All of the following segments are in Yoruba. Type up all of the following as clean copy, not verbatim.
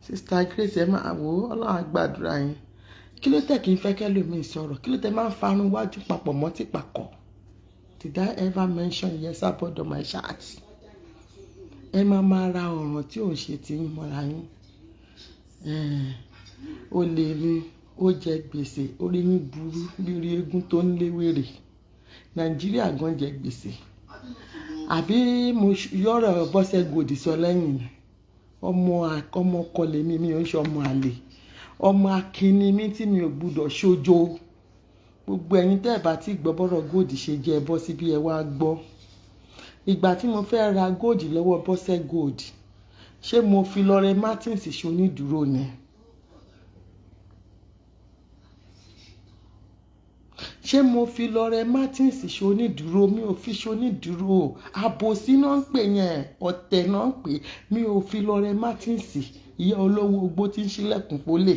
Sister Grace, ẹ máa wò ó, Ọlọ́run á gbàdúrà yín. Kí ló tẹ̀ kí n fẹ́ kẹ́lòmíì sọ̀rọ̀? Kí ló tẹ̀ máa ń farun wájú papọ̀ mọ́ tìpàkọ́? Did I ever mention Esabod on my chat? Ẹ máa máa ra ọ̀ràn tí ò ń ṣe tí yín mọ́ra yín. Ó lè ní ó jẹ gbèsè, orí yín burú bí orí eégún tó ń léwèrè. Nàìjíríà gan jẹ gbèsè. Àbí mo yọ̀rọ̀ Bọ́sẹ̀ Gold sọ lẹ́yìn ni? Ọmọ ọmọ ọkọ lèmi, mi ò ń ṣe ọmọ àlè. Ọmọ akin ni mí tí mi ò gbúdọ̀ ṣojo. Gbogbo ẹ̀yin tẹ́ ẹ̀ bá tí gbọ́ bọ́rọ̀ gold ṣe jẹ́, ẹ bọ́ síbí, ẹ wá gbọ́. Ìgbà tí mo fẹ́ ra gold lọ́wọ́ Bọ́sẹ̀ Gold, ṣé mo fi Lọrẹ Martins ṣe onídùúró ni? Ṣé mo fi Lọrẹ Martins ṣe onídùúró? Mi ò fi ṣe onídùúró. Àbòsí náà ń pè yẹn, ọ̀tẹ̀ náà ń pè. Mi ò fi Lọrẹ Martins, ìyá olówó ogbó tí ń ṣílẹ̀kùn fólè.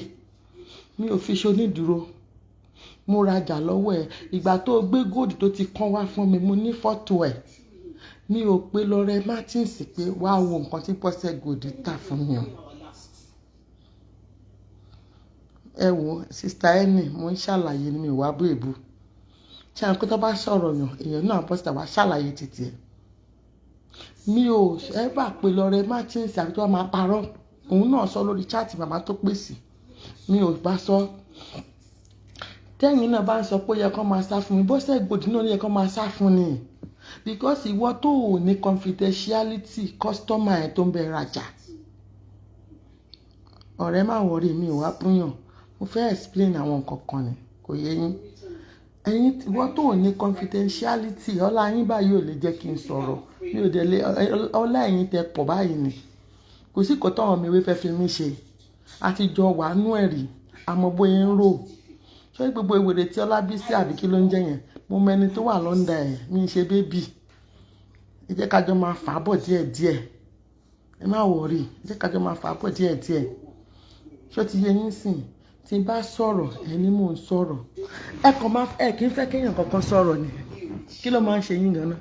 Mi ò fi ṣe onídùúró. Mo rajà lọ́wọ́ ẹ̀. Ìgbà tó gbé gold tó ti kán wá fún mi, mo ní fọ́tò ẹ̀. Mi ò pe Lọrẹ Martins pé wá wo nǹkan tí Bọ́sẹ̀ Gold tà fún mi o. Ẹ wo, Sister Annie, mo ń ṣàlàyé ni, mi ò wá bú èbú. Ṣé àwọn pé tó bá sọ̀rọ̀ yàn, èèyàn náà bọ́ síta wá ṣàlàyé títì ẹ̀. Mi ò ever pe Lọrẹ Martins àbí tó bá máa parọ́. Òun náà sọ lórí chat màmá tó pèsè. Mi ò bá sọ. Tẹ́yìn náà bá ń sọ pé ó yẹ kó máa sá fún mi, Bọ́sẹ̀ Gold náà yẹ kó máa sá fún ni. Because ìwọ tó ò ní confidentiality customer ẹ tó ń bẹ rajà. Ọ̀rẹ́, má worry, mi ò wá búyàn. Mo fẹ́ explain àwọn nǹkan kan ni, kò yé yín. Ẹ̀yin, ìwọ tó ò ní confidentiality, ọlá yín báyìí ò lè jẹ́ kí n sọ̀rọ̀. Mi ò dẹ̀ lé ọlá ẹ̀yin tẹ pọ̀ báyìí ni. Kò sí nǹkan táwọn ọmọ ewé fẹ́ fi mí ṣe. A ti jọ wà nú ẹ̀rí, a mọ bóyá ń rò. Ṣé gbogbo ìwèrè tí Ọlábísí àbí kí ló ń jẹ́ yẹn? Mo mọ ẹni tó wà lọ́ndà ẹ̀, mi ń ṣe baby. Ẹ jẹ́ ká jọ máa fà á bọ̀ díẹ̀díẹ̀. Ẹ má worry, ẹ jẹ́ ká jọ máa fà á bọ̀ díẹ̀díẹ̀. Ṣé o ti yé yín sìn? Tí n bá sọ̀rọ̀, ẹ ní mò ń sọ̀rọ̀. Ẹ kàn máa, ẹ kì í fẹ́ kí èèyàn kankan sọ̀rọ̀ ni. Kí ló máa ń ṣe yín gan-an?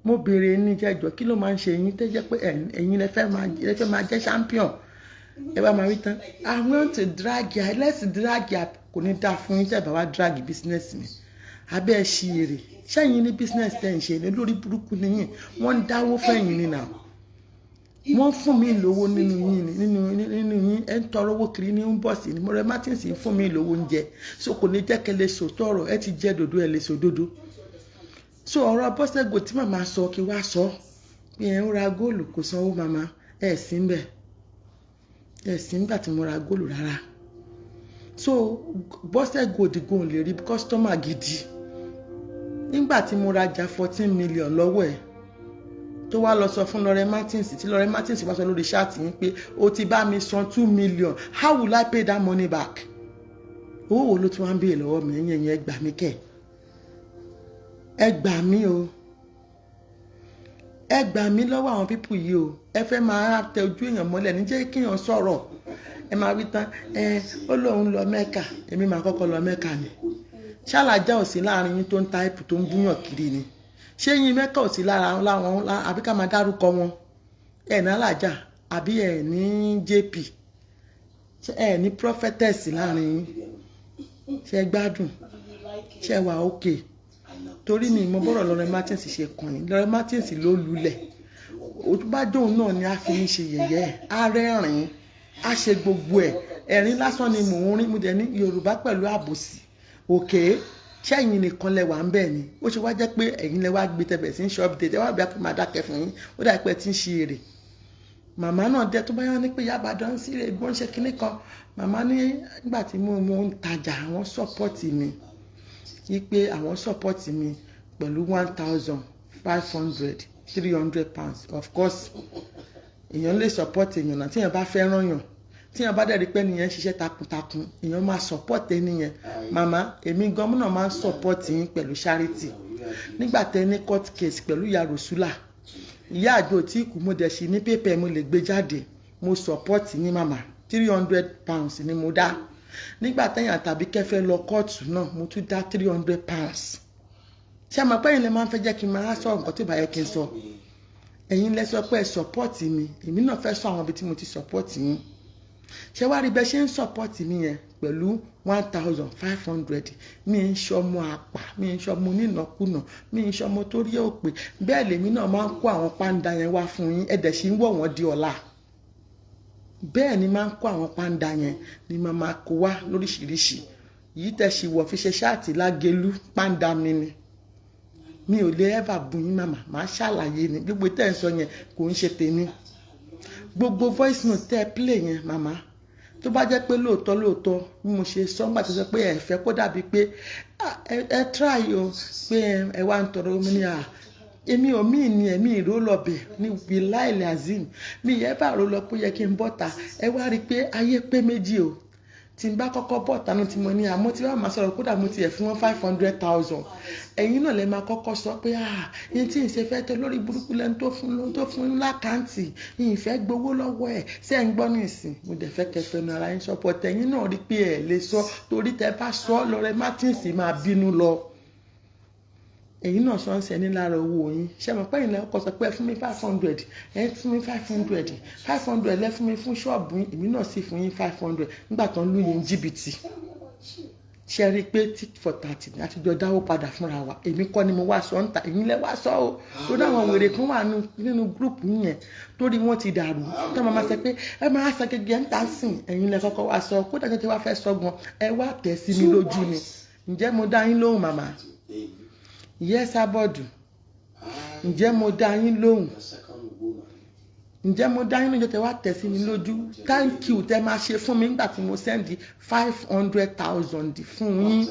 Mo béèrè ní jẹ́jọ́, kí ló máa ń ṣe yín tó jẹ́ pé ẹ̀yin lẹ fẹ́ máa jẹ́ champion? Ẹ bá máa wí tán. I want to drag ya, let's drag ya. Kò ní dáa fún yín tí ẹ bá wá drag business mi. Abẹ́ ẹ ṣí èrè. Ṣé ẹ̀yin ní business tẹ́ ẹ̀ ń ṣe ni? Olórí burúkú ni yín. Wọ́n ń dáwó fún ẹ̀yin ni now. Wọ́n fún mi lówó nínú yín ni, nínú yín. Ẹ ń tọrọ owó kiri ní ń bọ̀ sí ni. Lọrẹ Martins ń fún mi lówó oúnjẹ. So kò ní jẹ́ kí ẹ lè sòótọ́ ọ̀rọ̀. Ẹ ti jẹ́ dòdò, ẹ lè sọ òdodo. So ọ̀rọ̀ Bọ́sẹ̀ Gold tí màmá sọ kí wá sọ. Bí ẹ ń ra góòlù kò sanwó màmá. Ẹ sì ń bẹ̀. Ẹ sì ń gbà tí mo ra góòlù rárá. So Bọ́sẹ̀ Gold gan lè rí customer gidi. Nígbà tí mo rajà 14 million lọ́wọ́ ẹ̀, tó wá lọ sọ fún Lọrẹ Martins, tí Lọrẹ Martins wá sọ lórí chat yín pé o ti bá mi san 2 million, how will I pay that money back? Owó wo ló tún wá ń béèrè lọ́wọ́ mi? Ẹ̀yin ẹ̀yin, ẹ gbà mí kẹ̀. Ẹ gbà mí o. Ẹ gbà mí lọ́wọ́ àwọn people yìí o. Ẹ fẹ́ máa tẹ ojú èèyàn mọ́lẹ̀, ní jẹ́ kí èèyàn sọ̀rọ̀. Ẹ máa wí tán, ẹ ó lóun lọ Mẹ́kà, èmi máa kọ́kọ́ lọ Mẹ́kà ni. Ṣálájà ò sí láàrin yín tó ń type tó ń búyàn kiri ni? Ṣé yín Mẹ́kà ò sí lára láwọn, àbí ká máa dárúkọ wọn? Ẹ ní alájà, àbí ẹ ní JP? Ṣé ẹ ní prophetess láàrin yín? Ṣé ẹ gbádùn? Ṣé ẹ wà okay? Torí mi mọ bọ́rọ̀ Lọrẹ Martins ṣe kàn yín. Lọrẹ Martins ló lulẹ̀. Ó bá dóun náà ni a fi ń ṣe yẹ̀yẹ́, á rẹ́rìn-ín, á ṣe gbogbo ẹ̀. Ẹ̀rín lásán ni mò ń rí. Mo dẹ̀ ní Yorùbá pẹ̀lú àbòsí. Okay, ṣé ẹ̀yin nìkan lẹ wà ń bẹ̀ ni? Ó ṣe wá jẹ́ pé ẹ̀yin lẹ wá gbé tẹ̀bẹ̀ sí ń ṣe update. Ẹ wá bí a kò máa dákẹ́ fún yín. Ó dà pé ẹ ti ń ṣe èrè. Màmá náà dẹ tó bá yá ní pé Ìyá Ìbàdàn ń sílẹ̀ ìgbọ́n ṣe kinní kan. Màmá ní nígbà tí mo ń tajà, àwọn support mi. Wípé àwọn support mi pẹ̀lú 1,500, £300. Of course, èèyàn lè support èèyàn náà tí èèyàn bá fẹ́ràn yàn. Tí èèyàn bá dẹ̀ rí pé ẹni yẹn ń ṣiṣẹ́ takuntakun, èèyàn máa support ẹni yẹn. Màmá, èmi gan náà máa ń support yín pẹ̀lú charity. Nígbà tẹ ní court case pẹ̀lú ìyá Rosula, ìyá àjò tí kù, mo dẹ̀ sí ní paper, mo lè gbé jáde. Mo support yín màmá, £300 ni mo dá. Nígbà tẹ̀yìn àtàbí kẹfẹ́ lọ kóòtù náà, mo tún dá £300. Ṣé àmọ́ pé ẹ̀yin lẹ máa ń fẹ́ jẹ́ kí n máa sọ nǹkan tí ò bá yẹ kí n sọ? Ẹ̀yin lẹ sọ pé ẹ support mi, èmi náà fẹ́ sọ àwọn ibi tí mo ti support yín. Ṣé wàá rí bẹ́ẹ̀ ṣe ń support mi yẹn pẹ̀lú 1,500? Mi ń ṣọmọ àpà, mi ń ṣọmọ onínàkúnà, mi ń ṣọmọ tó rí òpè. Bẹ́ẹ̀ lèmi náà máa ń kó àwọn pàǹdà yẹn wá fún yín, ẹ̀dẹ̀ sì ń wọ̀ wọ́n di ọ̀la. Bẹ́ẹ̀ ni máa ń kó àwọn pàǹdà yẹn ni máa máa kó wá lóríṣiríṣi. Yìí tẹ̀ sì wọ̀ fi ṣe ṣáàtì lágẹ̀lú, pàǹdà mi ni. Mi ò lè ever bu yín, màmá. Màá ṣàlàyé ni. Gbogbo tẹ́ ń sọ yẹn kò ń ṣe tèmi. Gbogbo voice note tẹ́ ẹ play yẹn, màmá, tó bá jẹ́ pé lóòótọ́ lóòótọ́ bí mo ṣe sọ ńgbà tó sọ pé ẹ fẹ́ kó dàbí pé ẹ try o, pé ẹ wá ń tọrọ omi ní à, èmi ò mí ní ẹ̀mí ìró lọ́bẹ̀ ní wíláìlì azim mi yẹ bá ró lọ pé ó yẹ kí n bọ́ta. Ẹ wá rí i pé ayé pé méjì o. Tí n bá kọ́kọ́ bọ́ta náà tí mo ní àmọ́ tí wọ́n máa sọ̀rọ̀, kódà mo tiẹ̀ fún wọn 500,000, ẹ̀yin náà lè máa kọ́kọ́ sọ pé, "Ah, yín tí ń ṣe fẹ́ tó lórí burúkú lẹ́nu tó fún l'account, yìí fẹ́ gbowó lọ́wọ́ ẹ̀." Ṣé ń gbọ́ nísìn? Mo dẹ̀ fẹ́ kẹfẹ́ nu ara yín sọ́pọ̀. Tẹ̀yin náà rí pé ẹ̀ lè sọ, torí tẹ bá sọ, Lọ́rẹ́ Martins máa bínú lọ. Ẹ̀yin náà sọ ń sẹ ní lára owó yín. Ṣé mo pẹ́ ìlẹ̀ ọkọ̀ sọ pé ẹ fún mi 500, ẹ fún mi 500, 500 lẹ fún mi fún ṣọ́ọ̀bù yín, èmi náà sì fún yín 500 nígbà tó ń lù yín jìbìtì. Ṣe rí i pé tit for tat ní àtijọ́ dáwó padà fúnra wa? Èmi kọ́ ni mo wá sọ ń ta, èyí lẹ wá sọ o. Tó dáwọn wèrè kan wà nínú group yẹn torí wọ́n ti dàrú, tó máa sọ pé ẹ máa sọ gẹ́gẹ́ ń ta sìn. Ẹ̀yin lẹ kọ́kọ́ wá sọ. Kódà tó ti wá fẹ́ sọ gan, ẹ wá tẹ̀ sí mi lójú ni. Ǹjẹ́ mo dá yín lóhùn, màmá? Ìyẹ́ sábọ̀dù, ǹjẹ́ mo dá yín lóhùn? Ǹjẹ́ mo dá yín lóhùn? Tẹ wá tẹ̀ sí mi lójú. Thank you tẹ máa ṣe fún mi nígbà tí mo send 500,000 fún yín,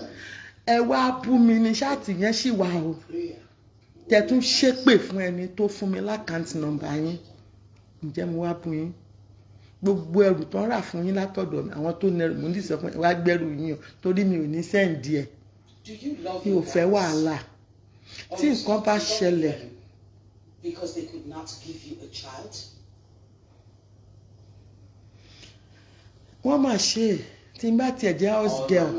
ẹ wá bú mi ní chat yẹn sì wà o. Tẹ tún ṣépè fún ẹni tó fún mi l'account number yín. Ǹjẹ́ mo wá bú yín? Gbogbo ẹrù tó ń rà fún yín látọ̀dọ̀ mi, àwọn tó nẹrù, mo ní sọ fún ẹ wá gbẹ́rù yín o, torí mi ò ní send ẹ̀. Mi ò fẹ́ wàhálà. Tí nǹkan bá ṣẹlẹ̀, Because they could not give you a child. Wọ́n mà ṣe é. Tí n bá tiẹ̀ jẹ́ house girl,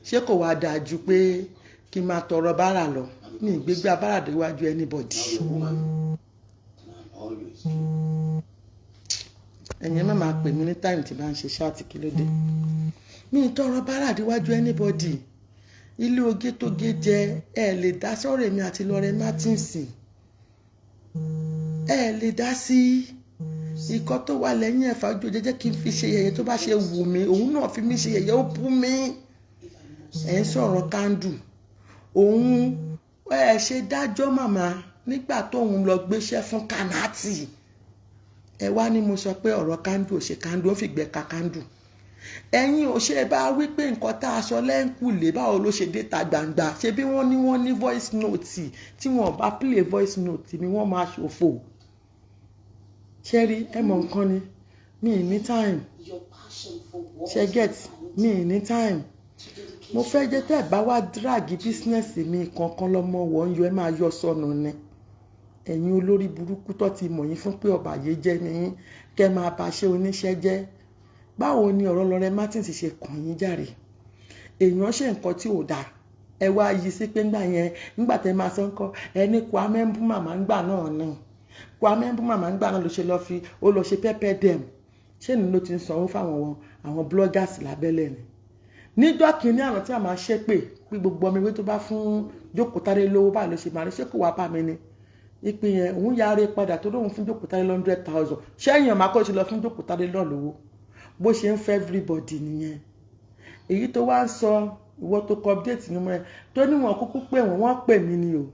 ṣé kò wá dáa ju pé kí n máa tọrọ bárà lọ ní ìgbégbá bárà déwájú anybody? Always. Ẹ̀yin má máa pè mí ní time tí bá ń ṣe chat. Kí ló dé? Mi ì tọrọ bárà déwájú anybody. Ilé oge tó gé jẹ, ẹ lè dá sọ́rọ̀ èmi àti Lọ́rẹ́ Martins. Ẹ lè dá sí ikọ́ tó wà lẹ́yìn ẹ̀fà ojú. Jẹ́jẹ́ kí n fi ṣe yẹ̀yẹ́ tó bá ṣe wù mí. Òun náà fi mí ṣe yẹ̀yẹ́, ó bú mi. Ẹ̀ ń sọ̀rọ̀ kándù òun. Ẹ ṣe dájọ́, màmá, nígbà tóun lọ gbéṣẹ́ fún Kànáàtì. Ẹ wá ní mo sọ pé ọ̀rọ̀ kándù ò ṣe kándù, ó fìgbẹ́ ka kándù. Ẹ̀yin ò ṣe bá wí pé nǹkan tá a sọ lẹ́ńkùlé, báwo ló ṣe dé ta gbangba? Ṣe bí wọ́n ní voice note? Tí wọ́n bá play voice note ni wọ́n máa ṣòfò. Ṣé rí ẹ mọ̀ nǹkan ni, mi ì ní time. Your passion for what Ṣe get? Mi ì ní time. Mo fẹ́ jẹ́ tẹ́ ẹ̀ bá wá drag business mi kankan lọ́mọ wọ́n yọ, ẹ máa yọ sọnù ni. Ẹ̀yin olórí burúkú tó ti mọ̀ yín fún pé ọ̀bàyé jẹ́ ni yín, kẹ́ máa bá ṣe oníṣẹ́ jẹ́. Báwo ni ọ̀rọ̀ Lọ́rẹ́ Martins ṣe kàn yín jàre? Èèyàn ṣe nǹkan tí ò dáa, ẹ wá yí sí pé ńgbà yẹn, ńgbà tẹ máa sọ ńkọ́, ẹni Kwame ń bú màmá ńgbà náà ni. Kwame ń bú màmá ńgbà náà ló ṣe lọ fi ó lọ ṣe pepper dem. Ṣé ni ló ti ń sanwó fáwọn wọn, àwọn bloggers lábẹ́lẹ̀ ni? Níjọ́ kìíní àná tí a máa ṣe pé gbogbo ọmọ ìwé tó bá fún Jókòtádé lówó, báyìí ló ṣe máa rí. Ṣé kò wá bá mi ni ìpín yẹn? Òun yára padà tó lóun fún Jókòtádé 100,000. Ṣẹ́yìn ọ̀ma kọ́ ṣe lọ fún Jókòtádé náà lówó? Bó ṣe ń fẹ́ everybody nìyẹn. Èyí tó wá ń sọ, ìwọ tó kọ update ní mọ́ ẹ tó níwọ̀n kúkú pé wọ́n pè mí ni o.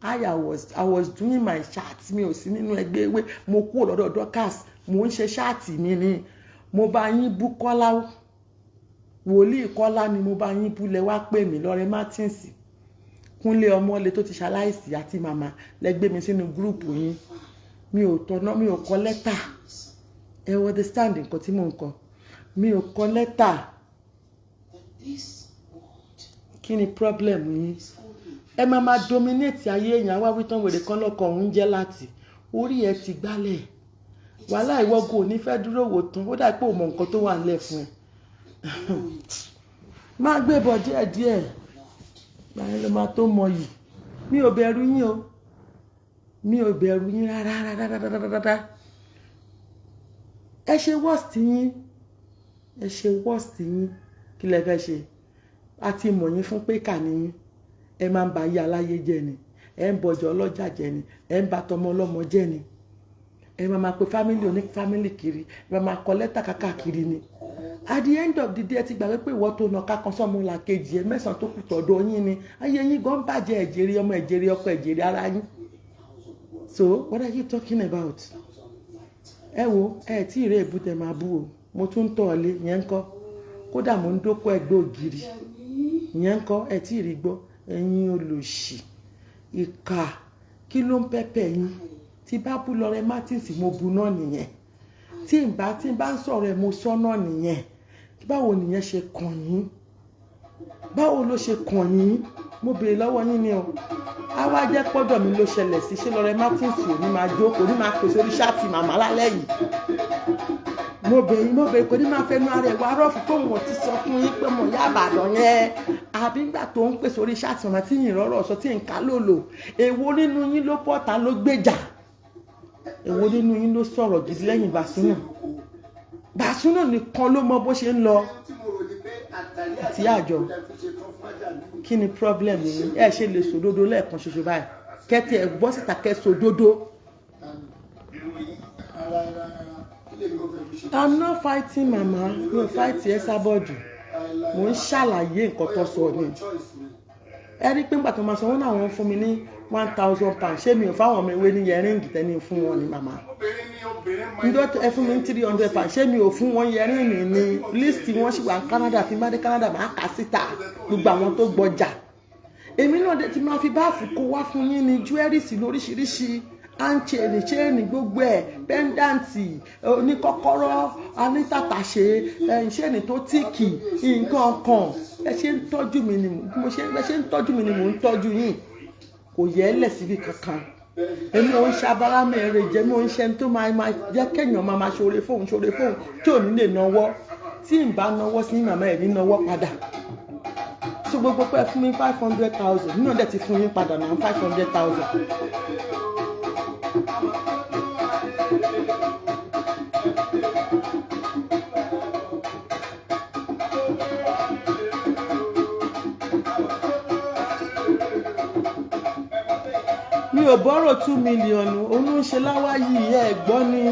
I was doing my chat. Mi ò sí nínú ẹgbẹ́ ewé. Mo kúrò lọ́dọ̀ Dorcas, mo ń ṣe chat mi ni. Mo bá yín bú Kọ́lá, wòlíì Kọ́lá ni mo bá yín bú. Lẹ wá pè mí. Lọ́rẹ́ Martins, Kúnlé Ọmọlé tó ti ṣaláìsí àti màmá lẹ gbé mi sínú group yín. Mi ò tọ́nà, mi ò kọ lẹ́tà. Ẹ understand nǹkan tí mò ń kọ? Mi ò kọ lẹ́tà. This world Kí ni problem yín? is only Ẹ máa máa dominate ayé èèyàn. Wá wí tán, wèrè kan lọ́kọ̀ òun jẹ́ láti orí ẹ ti gbálẹ̀. Wàhálà ìwọ́gò ò ní fẹ́ dúró wò tán. Ó dà pé ò mọ nǹkan tó wà nílẹ̀ fún ẹ. Máa gbé bọ̀ díẹ̀díẹ̀, báyìí ló máa tó mọ yìí. Mi ò bẹ̀rù yín o, mi ò bẹ̀rù yín rárá rárá rárá rárá. Ẹ ṣe worst yín. Ẹ ṣe worst yín. Kí lẹ fẹ́ ṣe? A ti mọ̀ yín fún pé kà ní yín. Ẹ máa ń ba ayé aláyé jẹ́ ni, ẹ ń bọjọ ọlọ́jà jẹ́ ni, ẹ ń ba tọmọ ọlọ́mọ jẹ́ ni. Ẹ máa máa pe family oní family kiri, ẹ máa máa kọ lẹ́tà kákàkiri ni. At the end of the day, ẹ ti gbàgbé pé ìwọ tó nà kákan sọ́mọ là kejì ẹ, mẹ́sàn-án tó kù tọ̀dọ̀ yín ni. Ayé yín gan bàjẹ́. Ẹ̀jẹ̀rẹ̀ ọmọ, ẹ̀jẹ̀rẹ̀ ọkọ, ẹ̀jẹ̀rẹ̀ ara yín. So what are you talking about? Ẹ wo, ẹ tí ì rí èbúté máa bú o. Mo tún ń tọ̀ ọ́ lé yẹn ń kọ́. Kódà mo ń dókó ẹgbẹ́ ògiri yẹn ń kọ́. Ẹ tí ì rí gbọ́. Ẹ̀yin olòṣì, ìkà, kí ló ń pẹ́pẹ́ yín? Tí bá bú Lọrẹ Martins, mo bu náà nìyẹn. Tí n bá ń sọ̀rọ̀ ẹ̀, mo sọ náà nìyẹn. Báwo nìyẹn ṣe kàn yín? Báwo ló ṣe kàn yín? Mo béèrè lọ́wọ́ yín ni o. Á wá jẹ́ pọ́dọ̀ mi ló ṣẹlẹ̀ sí. Ṣé Lọrẹ Martins ò ní máa jó, kò ní máa pèsè orí chat màmá lálẹ́ yìí? Mo bẹ̀ yín, mo bẹ̀. Kò ní máa fẹnu ara ẹ̀ wá rọ́ọ̀fù pé òun ò ti sọ fún yín pé mo yá àbàdàn yẹn, àbí nígbà tó ń pèsè orí chat màmá tí yìnyín rọ́rọ̀ sọ tí ń ká lòlò? Èwo nínú yín ló pọ̀ta ló gbèjà? Èwo nínú yín ló sọ̀rọ̀ gidi lẹ́yìn Bàsúnà? Bàsúnà nìkan ló mọ bó ṣe ń lọ àti àjọ. Kí ni problem yín? Ẹ ṣe lè sòdodo lẹ́ẹ̀kan ṣoṣo báyìí, kẹ́tì ẹ̀ gbọ́ síta, kẹ́ sòdodo. I'm not fighting mama. Mi ò fight ẹ sábọ̀dù. Mo ń ṣàlàyé nǹkan tó sọ ni. Ẹ rí pé nígbà tó máa sọ wọn náà, wọ́n fún mi ní £1,000. Ṣé mi ò fáwọn ọmọ ìwé ní earring tẹ́ni fún wọn ni, màmá? Njọ́ ẹ fún mi ní £300, ṣé mi ò fún wọn earring ní? List wọn sì wà ní Canada. Tí n bá dé Canada, máa kà síta gbogbo àwọn tó gbọjà. Èmi náà dé ti máa fi báàfù kó wá fún yín ní jewelries lóríṣiríṣi, handchain, chain, gbogbo ẹ̀, pendant, oníkọ́kọ́rọ́, anítàtàṣe, chain tó thick, nǹkan kan. Ẹ ṣe ń tọ́jú mi ni mo ṣe, ẹ ṣe ń tọ́jú mi ni mò ń tọ́jú yín. Kò yẹ ẹ́ lẹ̀ síbi kankan. Èmi ò ń ṣe abala mẹ́rin jẹ́, mi ò ń ṣe ẹni tó máa jẹ́ kéèyàn máa ṣoore fóun, ṣoore fóun tí ò ní lè nawọ́. Tí n bá nawọ́ sí màmá ẹ̀ ní nawọ́ padà. So gbogbo pé fún mi 500,000 nínú ọ̀dẹ̀ ti fún yín padà náà, 500,000. Mi ò borrow 2 million. Òun ló ń ṣe láwá yìí. Ẹ gbọ́ ni,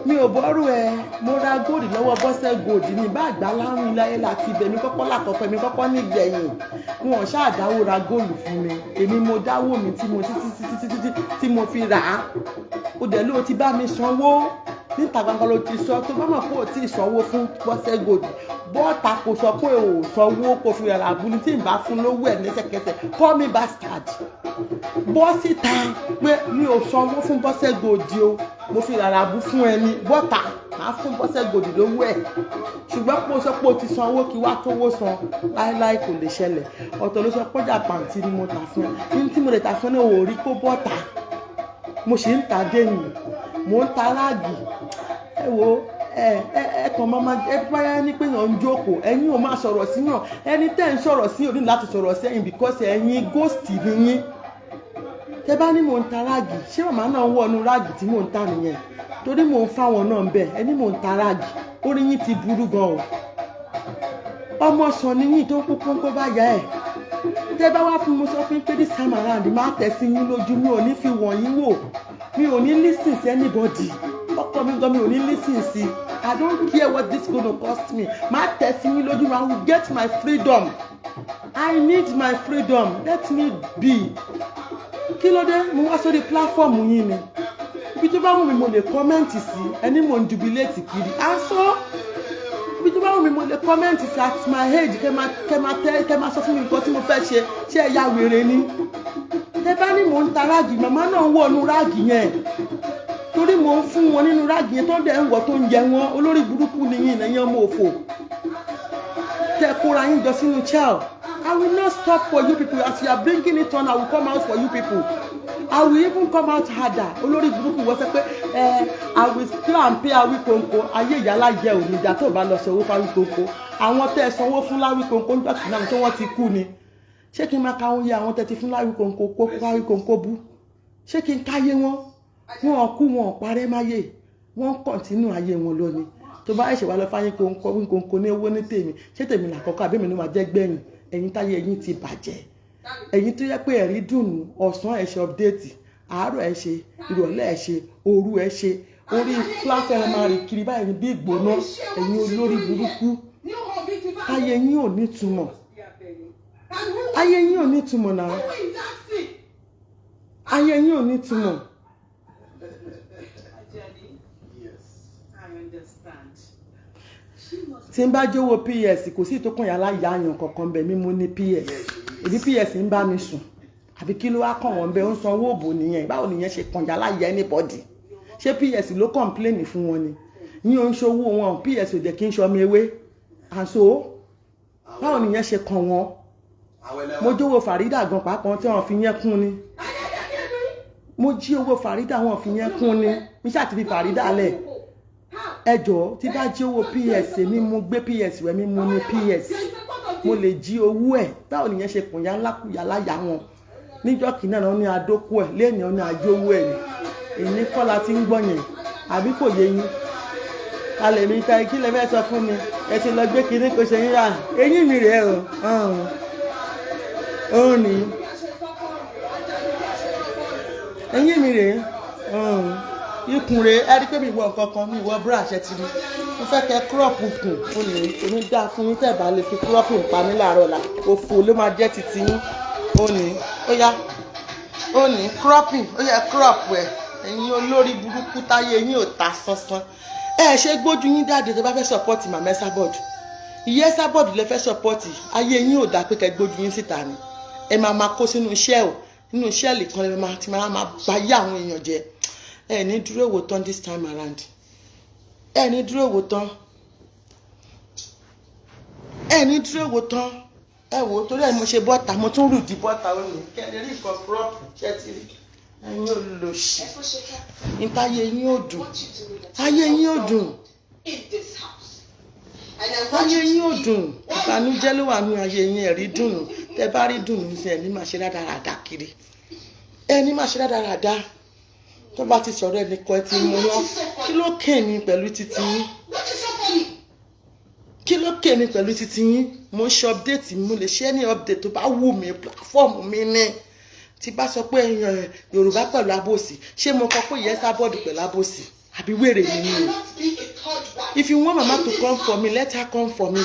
mi ò borrow ẹ. Mo ra gold lọ́wọ́ Bọ́sẹ̀ Gold ní bá àgbà láwìn láyé láti ibẹ̀. Mi kọ́kọ́ lákọ̀ọ́kọ́, mi kọ́kọ́ nígbẹ̀yìn. Wọn ò ṣáà dáwó ra gold fún mi. Èmi mo dáwó mi tí mo títí títí títí tí mo fi rà á. Ó dẹ̀ ló ti bá mi sanwó. Níta gbangba ló ti sọ. Tó bá mọ̀ pé ò tí ì sanwó fún Bọ́sẹ̀ Gold, bọ́ọ̀tà kò sọ pé ò sanwó kò fi rà bú ni. Tí n bá fún lówó ẹ̀ lẹ́sẹ̀kẹsẹ̀, call me bastard. Bọ́ síta pé mi ò sanwó fún Bọ́sẹ̀ Gold o, mo fi rárá bú fún ẹni. Bọ́tà máa fún Bọ́sẹ̀ Gold lówó ẹ̀. Ṣùgbọ́n pé o sọ pé o ti sanwó kí wá tówó san, láéláé, kò lè ṣẹlẹ̀. Ọ̀tọ̀ ló sọ pọ́jà pàǹtí ni mo tà fún ẹ. Ní tí mo lè tà fún ẹ, ò rí kó bọ́tà. Mo sì ń ta déyìn, mò ń ta rag. Ẹ wo, ẹ ẹ ẹ kàn máa ma ẹ báyà ní pé yàn ń jókòó. Ẹ̀yin ò máa sọ̀rọ̀ sí yàn. Ẹni tẹ́ ń sọ̀rọ̀ sí ò ní láti sọ̀rọ̀ sẹ́yìn because ẹ̀yin ghost ni yín. Tẹ bá ní mò ń ta rag, ṣé màmá náà ń wọnú rag tí mò ń ta nìyẹn? Torí mò ń fáwọn náà ń bẹ. Ẹni mò ń ta rag, orí yín ti burú gan o. Ọmọ sàn níyìn tó ń kó pọ́npọ́n bá yá ẹ̀. Tẹ bá wá fún mi, sọ fún pé this time around, má tẹ̀ sí yín lójú. Mi ò ní fi wọ̀nyí wò. Mi ò ní listen sí anybody. Ọkọ mi gan, mi ò ní listen sí. I don't care what this gonna cost me. Má tẹ̀ sí yín lójú. I will get my freedom. I need my freedom. Let me be. Kí ló dé? Mo wá sórí platform yín ni. Ibi tó bá wù mí, mo lè comment sí. Ẹni mò ń jubilate kiri aṣọ, ibi tó bá wù mí, mo lè comment sí. At my age, kẹ máa tẹ, kẹ máa sọ fún mi nǹkan tí mo fẹ́ ṣe. Ṣé ẹ ya wèrè ni? Tẹ bá ní mò ń ta rag, màmá náà ń wọnú rag yẹn torí mò ń fún wọn nínú rag yẹn tó ń dẹ̀ ń wọ̀ tó ń jẹ wọn. Olórí burúkú ni yín, ìnáyẹn ọmọ òfò tẹ kóra yín jọ sínú chel. I will not stop for you people. As you are bringing it on, I will come out for you people. I will even come out harder. Olórí burúkú, wọ́n sọ pé ẹ I will plan pay Awikonko. Ayé ìyálà jẹ òní ìjà tó bá lọ sanwó fún Awikonko. Àwọn tẹ́ ẹ sanwó fún láwíkonko nígbà tí náà tó wọ́n ti kú ni. Ṣé kí n máa ka oúnjẹ àwọn tẹ́ ti fún láwíkonko kó Awikonko bú? Ṣé kí n káyé wọn? Wọn ò kú, wọn ò parẹ́ máyé. Wọ́n continue ayé wọn lọ ni. Tó bá ẹ̀ṣẹ̀ wá lọ fáyín kóńkó kóńkó ní owó ní tèmi, ṣé tèmi làkọ́kọ́ àbí mi ló máa jẹ́ gbẹ̀yìn? Ẹ̀yin táyé ẹ̀yin ti bàjẹ́, ẹ̀yin tó yẹ pé ẹ̀rí dùnú, ọ̀sán ẹ̀ ṣe update, àárọ̀ ẹ̀ ṣe, ìrọ̀lẹ́ ẹ̀ ṣe, òru ẹ̀ ṣe, orí platform máa rìn kiri báyìí bí ìgbóná. Ẹ̀yin olórí burúkú, ayé yín ò ní túmọ̀, ayé yín ò ní túmọ̀ náà, ayé yín ò ní túmọ̀. Ajani, I understand. She must Tí n bá jówó PS, kò sí ìtókàn yàrá yàyàn kankan bẹ̀ mí. Mo ní PS, èbí PS ń bá mi sùn àbí kí ló wá kàn wọ́n bẹ́ẹ̀? Ó ń sanwó òbò nìyẹn. Báwo nìyẹn ṣe kàn yàrá yẹ anybody? Ṣé PS ló complain fún wọn ni? Yín ò ń ṣòwò wọn. PS ò jẹ́ kí n ṣọmọ ewé àṣọ. Báwo nìyẹn ṣe kàn wọ́n? Mo jówó Farida gan pàápàá tí wọ́n fi yẹn kún ni. Mo jí owó Farida, wọ́n fi yẹn kún ni. Mi ṣáà ti fi Farida lẹ̀. Ẹ jọ̀ọ́, tí bá jí owó PS mi, mo gbé PS rẹ mi, mo ní PS, mo lè jí owó ẹ̀. Báwo nìyẹn ṣe kùn yá ńlá kù yá láyà wọn? Níjọ́ kìíní náà ní adókù ẹ̀, lẹ́ẹ̀ni ní àjówó ẹ̀ ni. Èyí kọ́ la ti ń gbọ́ yẹn, àbí kò yé yín? Kalẹ̀ mi ta, kí lẹ fẹ́ sọ fún mi? Ẹ ti lọ gbé kinní kò ṣe yín rà. Eyín mi rèé o, òun ní eyín mi rèé, ikùn rèé. Ẹ rí pé mi wọ nǹkan kan, mi wọ bra, ṣe ti rí? Mo fẹ́ kẹ́ crop kùn ó ní oní dá fún yín. Tẹ̀ bá lè fi crop pa mí láàárọ̀ la, òfò ló máa jẹ́ titi yín. Ó ní ó yá, ó ní cropping, ó yẹ crop ẹ̀. Ẹ̀yin olórí burúkú, táyé yín ò ta sánsán. Ẹ ṣe gbójú yín jáde tó bá fẹ́ support màmá Esabod. Ìyá Esabod lẹ fẹ́ support. Ayé yín ò dá pé kẹ́ gbójú yín síta ni. Ẹ máa máa kó sínú iṣẹ́ ò nínú iṣẹ́ kan, lè máa ti máa máa bá yé àwọn èèyàn jẹ. Ẹ ní dúró wò tán this time around. Ẹ ní dúró wò tán, ẹ ní dúró wò tán. Ẹ wò ó, torí ẹ mo ṣe bọ́ta, mo tún rù di bọ́ta. Ó ní kẹ́ ẹ lè rí nǹkan crop. Ṣẹ́ ti rí? Ẹ̀yin olòṣì, níta ayé yín ò dùn, ayé yín ò dùn, ayé yín ò dùn. Ìbànújẹ́ ló wà nínú ayé yín. Ẹ̀rí dùn, tẹ bá rí dùn sí, ẹni máa ṣe rádaràda kiri, ẹni máa ṣe rádaràda. Tó bá ti sọ̀rọ̀ ẹnìkan, ẹ ti mú wọn. Kí ló kàn mí pẹ̀lú títí yín? Kí ló kàn mí pẹ̀lú títí yín? Mo ń ṣe update, mo lè ṣe any update tó bá wù mí. Platform mi ní tí bá sọ pé èèyàn Yorùbá pẹ̀lú abòsí, ṣé mo kọ pé ìyẹn Esabod pẹ̀lú abòsí àbí wèrè mi ni o? If you want mama to come for me, let her come for me.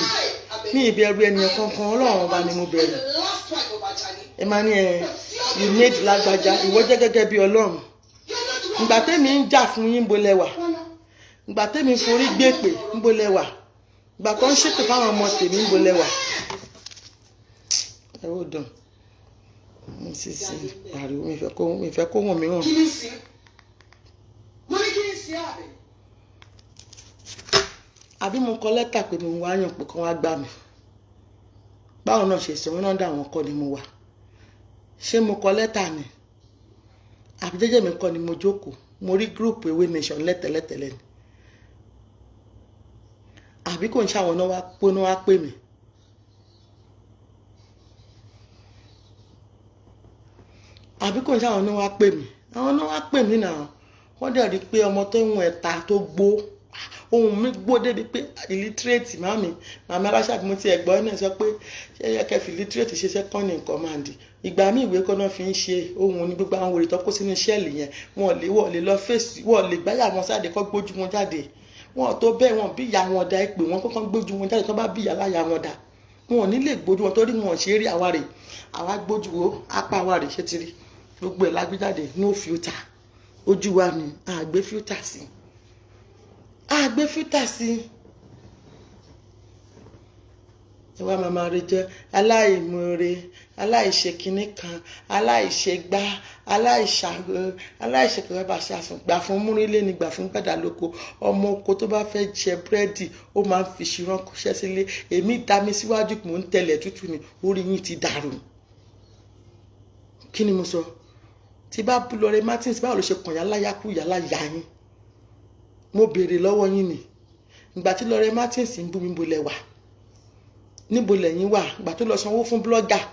Mi ìbẹ̀rù ènìyàn kankan, Ọlọ́run Ọba ni mo bẹ̀rù. Ẹ máa ní ẹ you made lágbájá, ìwọ jẹ́ gẹ́gẹ́ bí Ọlọ́run. Ìgbà tẹ́mi ń jà fún yín, ń bo lẹ́wà? Ìgbà tẹ́mi ń forí gbé pè, ń bo lẹ́wà? Ìgbà tó ń ṣètò fáwọn ọmọ tèmi, ń bo lẹ́wà? Ẹ ó dùn mi sì sì pariwo. Mi fẹ́ kó wọ̀n mi hàn. Kí ni sí? Mo ní kí ni sí àbẹ̀? Àbí mo kọ lẹ́tà pé mo wá yàn pé kán wá gbà mí? Báwo náà ṣe sọ wọn náà dà wọ́n kọ́ ni mo wà. Ṣé mo kọ lẹ́tà ni àbí jẹ́jẹ́ mi kọ́ ni mo jókòó? Mo rí group Ewé Nation lẹ́tẹ̀lẹ́tẹ̀lẹ́ ni, àbí kò ń ṣàwọn náà wá póná wá pè mí? Àbí kò ń ṣàwọn náà wá pè mí? Àwọn náà wá pè mí náà. Wọ́n dẹ̀ rí i pé ọmọ tó ń wọ̀n ẹ̀ta tó gbó, ohun mi gbó débi pé illiterate màmí, màmí aláṣàbí, mo ti ẹ̀gbọ́n náà sọ pé ṣé yẹ kẹ́ fi illiterate ṣe second in command. Ìgbà míì, ìwé kan náà fi ń ṣe ohun ní gbogbo àwọn wèrè tó kó sínú shell yẹn. Wọn lè wọ́n lè lọ fèsì, wọ́n lè gbáyà wọn sáde kọ́ gbójú wọn jáde. Wọn tó bẹ́ẹ̀, wọn bí ìyá wọn da. Ẹ pé wọn kọ́kọ́ gbójú wọn jáde. Tó bá bí ìyá láyà wọn da, wọn ò ní lè gbójú wọn torí wọn ò ṣe é rí. Àwa rè, àwa gbójú wo apá wa rè. Ṣé ti rí? Gbogbo ẹ̀ lágbéjáde, no filter. Ojú wa ni àgbé filter sí, àgbé filter sí. Ẹ wá máa máa rí jẹ́ aláìmoore, aláìṣe kinní kan, aláìṣe gbá, aláìṣàwọ, aláìṣe bá ṣe àsùn gbà fún múrílé ni gbà fún gbàdá lóko. Ọmọ oko tó bá fẹ́ jẹ búrẹ́dì, ó máa ń fi ṣìrán kọṣẹ́ sílé. Èmi dá mi síwájú, mò ń tẹ̀lẹ̀ tútù ni. Orí yín ti dàrú. Kí ni mo sọ? Tí bá bú Lọrẹ Martins, báwo ló ṣe kàn yálà yákú yálà yá yín? Mo béèrè lọ́wọ́ yín ni. Ìgbà tí Lọrẹ Martins ń bú mi, bo lẹ wà? Níbo lẹ́yìn wà? Ìgbà tó lọ sanwó fún blogger,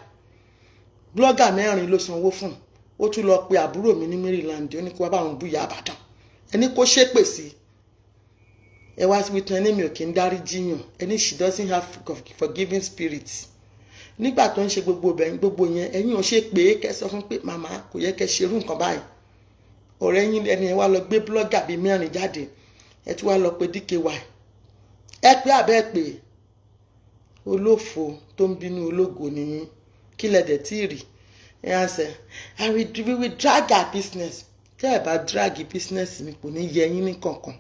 blogger mẹ́rin ló sanwó fún. Ó tún lọ pe àbúrò mi ní Maryland, ó ní kó wá bá òun bú ìyá Àbàdàn, ẹni kó ṣépè sí. Ẹ wá síbi tán, ẹni mi ò kí ń dárí jiyàn, ẹni she doesn't have forgiving spirit. Nígbà tó ń ṣe gbogbo ọbẹ̀ gbogbo yẹn, ẹ̀yin ò ṣe pé kẹ́ sọ fún pé màmá, kò yẹ kẹ́ ṣerú nǹkan báyìí. Ọ̀rẹ́ yín ẹni ẹ wá lọ gbé blogger bíi mẹ́rin jáde, ẹ tún wá lọ pé DKY. Ẹ pé àbẹ́ pé olófo tó ń bínú ológo nìyí. Kí lẹ dẹ̀ tí ì rí ẹ á sẹ, I will we will drag our business. Tẹ́ ẹ bá drag business mi, kò ní yẹ yín ní kankan.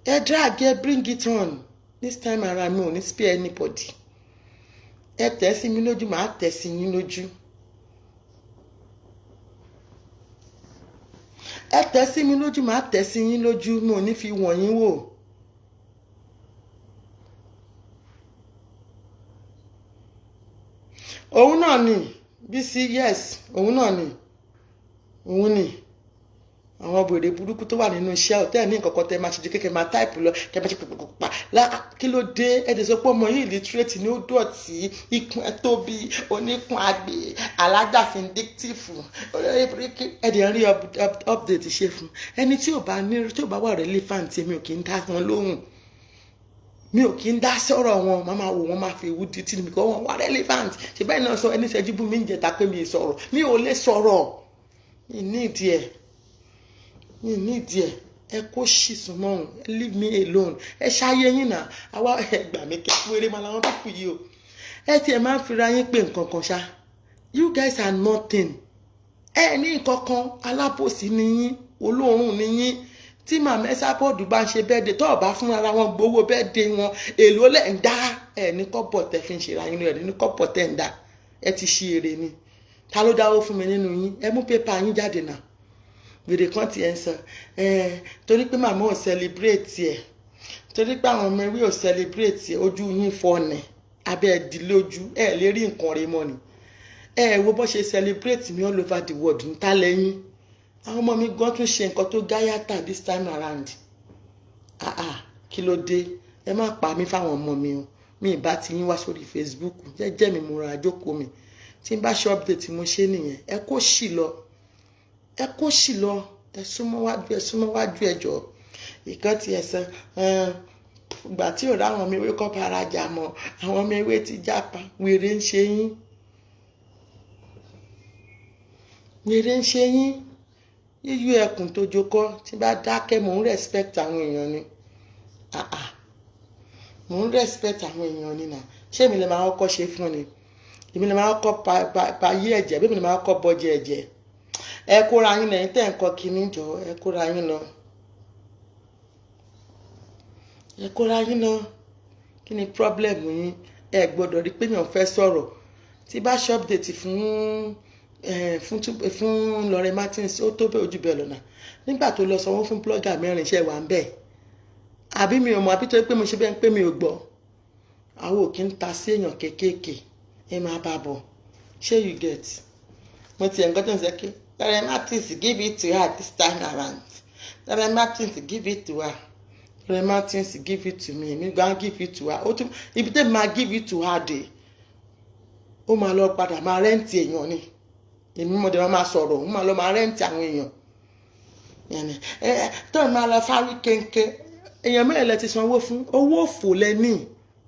Ẹ drag ẹ, bring it on. This time around, mi ò ní spare anybody. Ẹ tẹ̀ sí mi lójú, màá tẹ̀ sí yín lójú. Ẹ tẹ̀ sí mi lójú, màá tẹ̀ sí yín lójú. Mi ò ní fi wọ̀nyí wò. Òun náà ni Bísí, yes, òun náà ni, òun ni àwọn bèrè burúkú tó wà nínú iṣẹ́ ọ̀tẹ́ ní nǹkan kan tẹ́ máa ṣe ju kékeré, máa type lọ, kẹ́ máa ṣe pàpàpàpà. Kí ló dé? Ẹ ti sọ pé ọmọ yìí illiterate ni, ó dọ̀tí, ikùn ẹ tóbi, oníkun àgbè alájà vindictive. Ẹ dẹ̀ ń rí update ṣe fún ẹni tí ò bá ní, tí ò bá wà relevant. Èmi ò kì í dá wọn lóhùn, mi ò kí ń dá sọ̀rọ̀ wọn. Máa máa wò wọ́n, máa fi ewu di tí mi kọ́ wọn wá relevant. Ṣe bẹ́ẹ̀ náà sọ ẹni ṣẹ́jú bú mi ń jẹta pé mi sọ̀rọ̀, mi ò lè sọ̀rọ̀, mi ní ìdí ẹ̀, mi ní ìdí ẹ̀. Ẹ kó ṣì súnmọ́ òun, leave me alone. Ẹ ṣáyé yín náà. Àwa ẹ gbà mí kẹ́ péré máa làwọn pípù yìí o. Ẹ tiẹ̀ máa ń fira yín pé nǹkan kan ṣá. You guys are nothing. Ẹ ní nǹkan kan, alábòsí ni yín, olóòórùn ni yín. Tí màmá Ẹsábọ́ọ̀dù bá ń ṣe birthday, tó ọ̀bá fún ara wọn gbowó birthday wọn, èlò lẹ̀ ń dá? Ẹ ní kọ́bọ̀ tẹ fi ń ṣe ra yín, ẹ ní kọ́bọ̀ tẹ̀ ń dá. Ẹ ti ṣí eré ni. Ta ló dáwó fún mi nínú yín? Ẹ mú pépà yín jáde náà. Gbèrè kan tiẹ̀ ń sọ ẹ torí pé màmá ò celebrate ẹ, torí pé àwọn ọmọ ewé ò celebrate ẹ. Ojú yín fọ́ ni, abẹ́ ẹ di lójú, ẹ lè rí nǹkan rẹ mọ́ ni. Ẹ wo bó ṣe celebrate mi all over the world ń ta lẹ́yìn. Àwọn ọmọ mi gan tún ṣe nǹkan tó gáyàtà this time around. Ah ah, kí ló dé? Ẹ má pa mí fáwọn ọmọ mi o. Mi ì bá ti yín wá sórí Facebook jẹ́jẹ́ mi, mo ra àjókòó mi. Tí n bá ṣe update, mo ṣe nìyẹn. Ẹ kó ṣì lọ, ẹ kó ṣì lọ. Ẹ súnmọ́ wájú, ẹ súnmọ́ wájú, ẹ jọ. Ìkan ti ẹ̀sán ìgbà tí ò ráwọn ọmọ ewé kọ́ parajà mọ́, àwọn ọmọ ewé ti jápa. Wèrè ń ṣe yín, wèrè ń ṣe yín. Yíyú ẹkùn tó jókòó, tí bá dákẹ́, mò ń respect àwọn èèyàn ni. Ah ah, mò ń respect àwọn èèyàn ni. Nà ṣé èmi lè máa kọ́kọ́ ṣe fún ni? Èmi lè máa kọ́kọ́ pa yí ẹ̀jẹ̀ bí èmi lè máa kọ́kọ́ bọ́jẹ ẹ̀jẹ̀. Ẹ kóra yín lẹ́yìn tẹ́ ń kọ́ kinní jọ. Ẹ kóra yín lọ, ẹ kóra yín lọ. Kí ni problem yín? Ẹ gbọ́dọ̀ rí pé èèyàn fẹ́ sọ̀rọ̀. Tí bá ṣe update fún Lorraine Martins, ó tó bẹ́ẹ̀ ojú bẹ́ẹ̀ lọ́nà. Nígbà tó lọ sanwó fún blogger mẹ́rin, iṣẹ́ wà ń bẹ̀ àbí mi ò mọ̀, àbí tó pé mo ṣe bẹ́ẹ̀ pé mi ò gbọ́. Àwọn ò kí ń ta sí èèyàn kéékèèké. Ẹ máa bá bọ̀. Ṣé you get? Mo ti ẹ̀ ń gbọ́dọ̀ ń sẹ́ kí Lorraine Martins give it to her this time around. Lorraine Martins give it to her. Lorraine Martins give it to me. Èmi gan give it to her. Ó tún ibi tẹ́mi máa give it to her dé, ó máa lọ padà máa rent èèyàn ni. Èmi mo dẹ̀ máa sọ̀rọ̀, ó máa lọ máa rent àwọn èèyàn tó máa lọ fárí kéńké. Èèyàn mẹ́rin lẹ ti sanwó fún. Owó òfò lẹ́ní,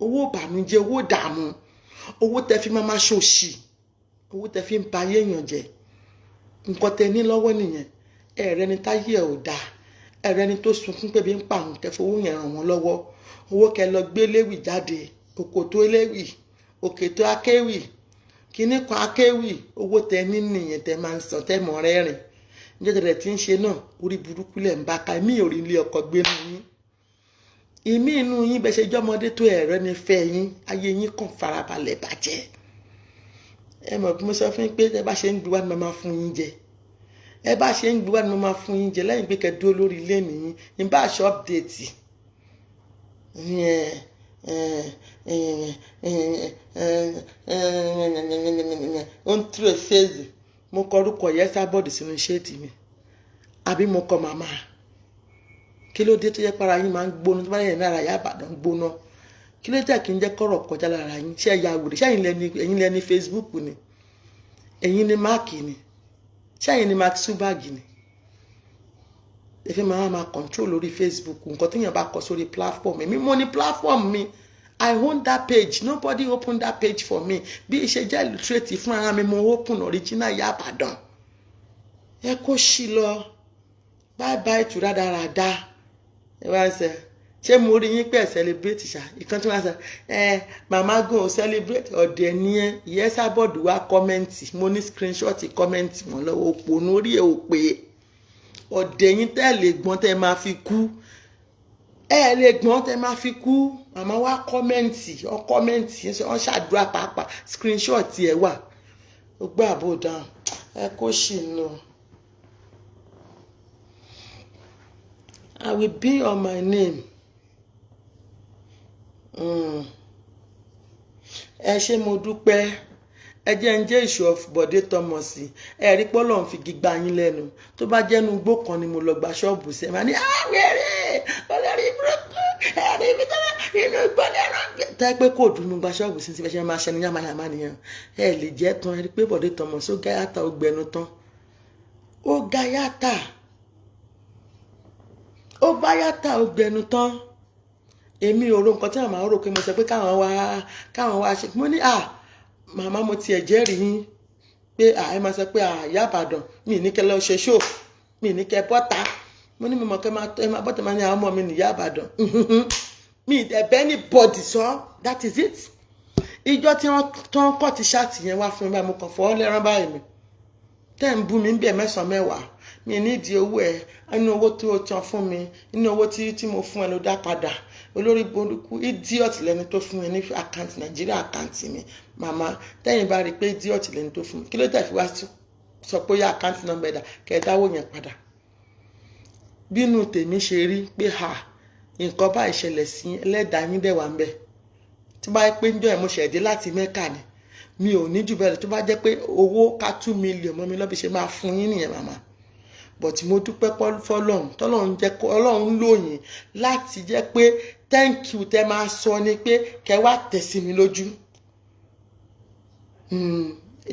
owó ìbànújẹ́, owó ìdààmú, owó tẹ fi máa ṣòṣì, owó tẹ fi ń ba ayé èèyàn jẹ́. Nǹkan tẹ ní lọ́wọ́ nìyẹn. Ẹ̀rẹ́ ni táyé ẹ̀ ò dáa, ẹ̀rẹ́ ni tó sunkún pé bí ń pa àwọn kẹfọ́, owó yẹn ràn wọ́n lọ́wọ́. Owó kẹ lọ gbé léwì jáde, òkò tó léwì, òkè tó akéwì, kíní kan akéwì. Owó tẹ ní nìyẹn tẹ máa ń sàn tẹ mọ̀ rẹ́rìn. Níjọ́ tẹ̀lẹ̀ tí ń ṣe náà, orí burúkú lẹ̀ ń bá ka. Èmi ò rí ilé ọkọ̀ gbénu yín, ìmí inú yín bẹ́ẹ̀ ṣe jọ́mọdé tó, ẹ̀rọ ní fẹ́ yín. Ayé yín kàn farabalẹ̀ bàjẹ́. Ẹ mọ̀ bí mo sọ fún yín pé ẹ bá ṣe ń gbé wá ni mo máa fún yín jẹ. Ẹ bá ṣe ń gbé wá ni mo máa fún yín jẹ. Lẹ́yìn pé kẹ́ dúró lórí ilé nìyí ní bá aṣọ update ó ń túrò ṣéèzì. Mo kọ orúkọ yẹn sábọ̀dì sínú ṣéètì mi, àbí mo kọ màmá. Kí ló dé tó yẹ para yín máa ń gbóná? Tó bá yẹn lára yá Àbàdàn gbóná, kí ló dé kí n jẹ́ kọ́rọ̀ kọjá lára yín? Ṣé ẹ̀yà wèrè? Ṣé ẹ̀yin lẹni Facebook ni? Ẹ̀yin ni Mark ni? Ṣé ẹ̀yin ni Mark Zuckerberg ni? Ẹ fẹ́ máa control lórí Facebook nǹkan téèyàn bá kọ sórí platform. Èmi mo ní platform mi. I own that page. Nobody open that page for me. Bí ìṣe jẹ́ illiterate, fún ara mi mo open original Ìyá Ìbàdàn. Ẹ kó sí lọ. Bye bye to rádaràda. Ẹ wá sẹ, ṣé mo rí yín pé ẹ celebrate ṣá? Ìkan tí wọ́n sọ, ẹ màmá gan ò celebrate. Ọ̀dẹ̀ ni ẹ. Ìyẹn sábọ̀dù wá comment, mo ní screenshot comment wọn lọ́wọ́. Òpònú, orí ẹ̀ ò pé. Ọ̀dẹ̀ yín tẹ́ lè gbọ́n tẹ́ máa fi kú, ẹ lè gbọ́n tẹ́ máa fi kú. Màmá wá comment, ọ comment, wọ́n ṣàdúrà pàápàá, screenshot ẹ̀ wà. Ó gbé àbò dáhùn, ẹ kó sì nù. I will be on my name. Ẹ ṣé, mo dúpẹ́. Ẹ jẹ́ ń jẹ́ ìṣù of Bọ̀dé Thomas. Ẹ rí pọ́lọ̀ ń fi gbígbá yín lẹ́nu. Tó bá jẹ́nu igbó kan ni mo lọ gba ṣọ́ọ̀bù sí, ẹ máa ní àwẹ̀rẹ̀ olórí burúkú, ẹ̀rí mi tó inú igbó lẹ́nu tẹ́ pé kò dùnú gba ṣọ́ọ̀bù sí ti fẹ́ ṣe máa ṣẹnu yàmáyàmá nìyẹn. Ẹ lè jẹ́ tán. Ẹ rí pé Bọ̀dé Thomas, ó gáyàtà, ó gbẹnu tán, ó gáyàtà, ó báyàtà, ó gbẹnu tán. Èmi ò ro nǹkan tí màmá rò pé mo sọ pé káwọn wá ṣe. Mo ní, à màmá, mo tiẹ̀ jẹ́rìí yín pé à ẹ máa sọ pé à Ìyá Ìbàdàn, mi ní kẹ́ lọ ṣe ṣó, mi ní kẹ́ bọ́ta. Mo ní mo mọ̀ kẹ́ ẹ máa bọ́ta, máa ní àwọn ọmọ mi ní Ìyá Ìbàdàn. Mi ẹ̀bẹ́ ní bọ́dì sọ. That is it. Ìjọ tí wọ́n tó ń kọ́ ti ṣáàtì yẹn wá fún mi báyìí, mo kàn fọwọ́ lẹ́rán báyìí mi. Tẹ́ ń bú mi ń bẹ̀ mẹ́sàn-án mẹ́wàá, mi nídìí owó ẹ. Inú owó tí o tán fún mi, inú owó tí mo fún ẹ ló dá padà. Olórí burúkú, idiot lẹni tó fún mi ní account Nàìjíríà, account mi. Màmá, tẹ́yìn bá rí i pé idiot lẹni tó fún mi, kí ló tẹ̀ fi wá sọ pé ó yá, account number dà, kẹ́ ẹ dáwó yẹn padà? Bínú tèmi ṣe rí pé ha, nǹkan báyìí ṣẹlẹ̀ sí ẹlẹ́dàá yín dẹ̀ wà ń bẹ̀. Tí bá yẹ pé ń jọ ẹ̀ mo ṣẹ̀dé láti Mẹ́kà ni, mi ò ní jù bẹ́ẹ̀ lọ. Tó bá jẹ́ pé owó ká 2 million mọ́ mi lọ́bi ṣe máa fún yín nìyẹn, màmá. But mo dúpẹ́ fọlọ́run tọ́lọ́run jẹ́ kó Ọlọ́run lò yín láti jẹ́ pé thank you tẹ́ máa sọ ni pé kẹ́ wá tẹ̀ sí mi lójú.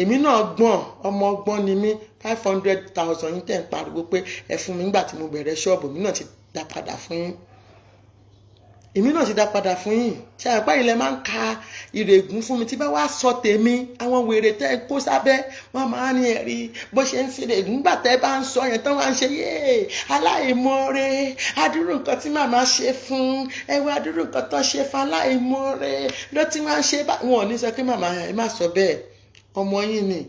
Èmi náà gbọ́n, ọmọ ọgbọ́n ni mí. 500,000 yín tẹ̀ ń pariwo pé ẹ fún mi nígbà tí mo bẹ̀rẹ̀ ṣọ́ọ̀bù, mi náà ti dá padà fún yín. Èmi náà ti dá padà fún yín. Ṣe àpá ilẹ̀ máa ń ka ìrègùn fún mi tí bá wá sọ tèmi, àwọn wèrè tẹ́ ẹ kó sábẹ́ wọ́n máa ní ẹ̀rí bó ṣe ń ṣe règùn. Nígbà tẹ́ bá ń sọ yẹn tán, wá ń ṣe yéè aláìmoore, adúrú nǹkan tí màmá ṣe fún ẹ wá, adúrú nǹkan tó ṣe fún aláìmoore ló ti wá ń ṣe bá wọn. Ò ní sọ pé màmá, ẹ má sọ bẹ́ẹ̀, ọmọ yín ni,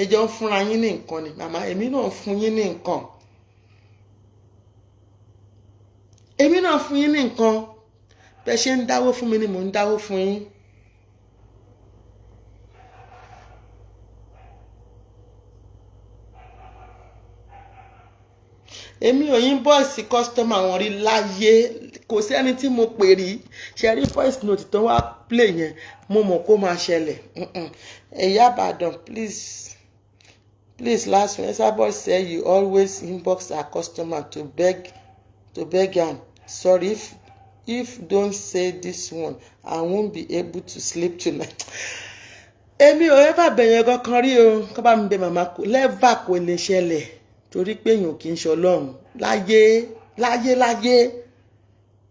ẹjọ́ ń fúnra yín ní nǹkan ni. Màmá, èmi náà ń fún yín ní nǹkan, èmi náà fún yín ní nǹkan. Bẹ́ ṣe ń dáwó fún mi ni mò ń dáwó fún yín. Èmi ò yín bọ́ọ̀sì customer wọn rí láyé. Kò sẹ́ni tí mo pè rí. Ṣe rí voice note tó wá play yẹn, mo mọ̀ kó máa ṣẹlẹ̀. Ìyá Ìbàdàn, please, please, last one. Esabod say you always inbox her customer to beg am. Sorry, if don't say this one, I won't be able to sleep tonight. Èmi ò ever bẹ̀yẹn kankan rí o. Kọ́ bá mi bẹ màmá, kò lẹ́fà, kò lè ṣẹlẹ̀, torí pé èèyàn kì í ṣe Ọlọ́run láyé, láyé, láyé.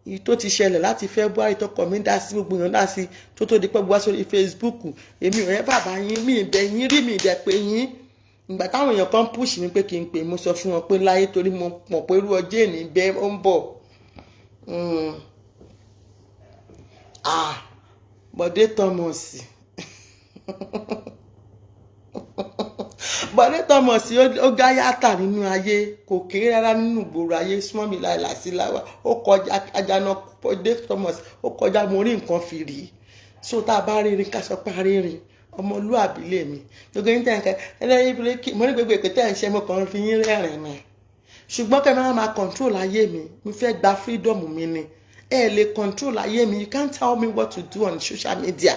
Èyí tó ti ṣẹlẹ̀ láti February, tọkọ mi dá sí, gbogbo èèyàn dá sí, tó di pé gbogbo sórí Facebook. Èmi ò ever bá yín, mi ìbẹ̀ yín rí, mi ìdẹ̀ pé yín. Ìgbà táwọn èèyàn kan push mi pé kí n pè, mo sọ fún wọn pé láyé, torí mo mọ̀ pé irú ọjọ́ èní bẹ́ẹ̀ ó ń bọ̀. Ah, Bọ̀dé Thomas, Bọ̀dé Thomas, ó gáyàtà nínú ayé, kò kéré rárá nínú ìgboro ayé. Súnmọ́ mi láìláṣí láwà, ó kọjá ajana. Bọ̀dé Thomas, ó kọjá mo rí nǹkan fìrí. So tá a bá rírin, ká sọ pé a rírin. Ọmọlúàbí lèmi. Gbogbo yín tẹ̀ ń kẹ́ ẹlẹ́yìn bíréèkì, mo ní gbogbo èpè tẹ̀ ń ṣe, mo kàn fi yín rẹ́rìn ni. Ṣùgbọ́n kẹ́ máa máa control ayé mi, mo fẹ́ gba freedom mi ni. Ẹ lè control ayé mi. You can't tell me what to do on social media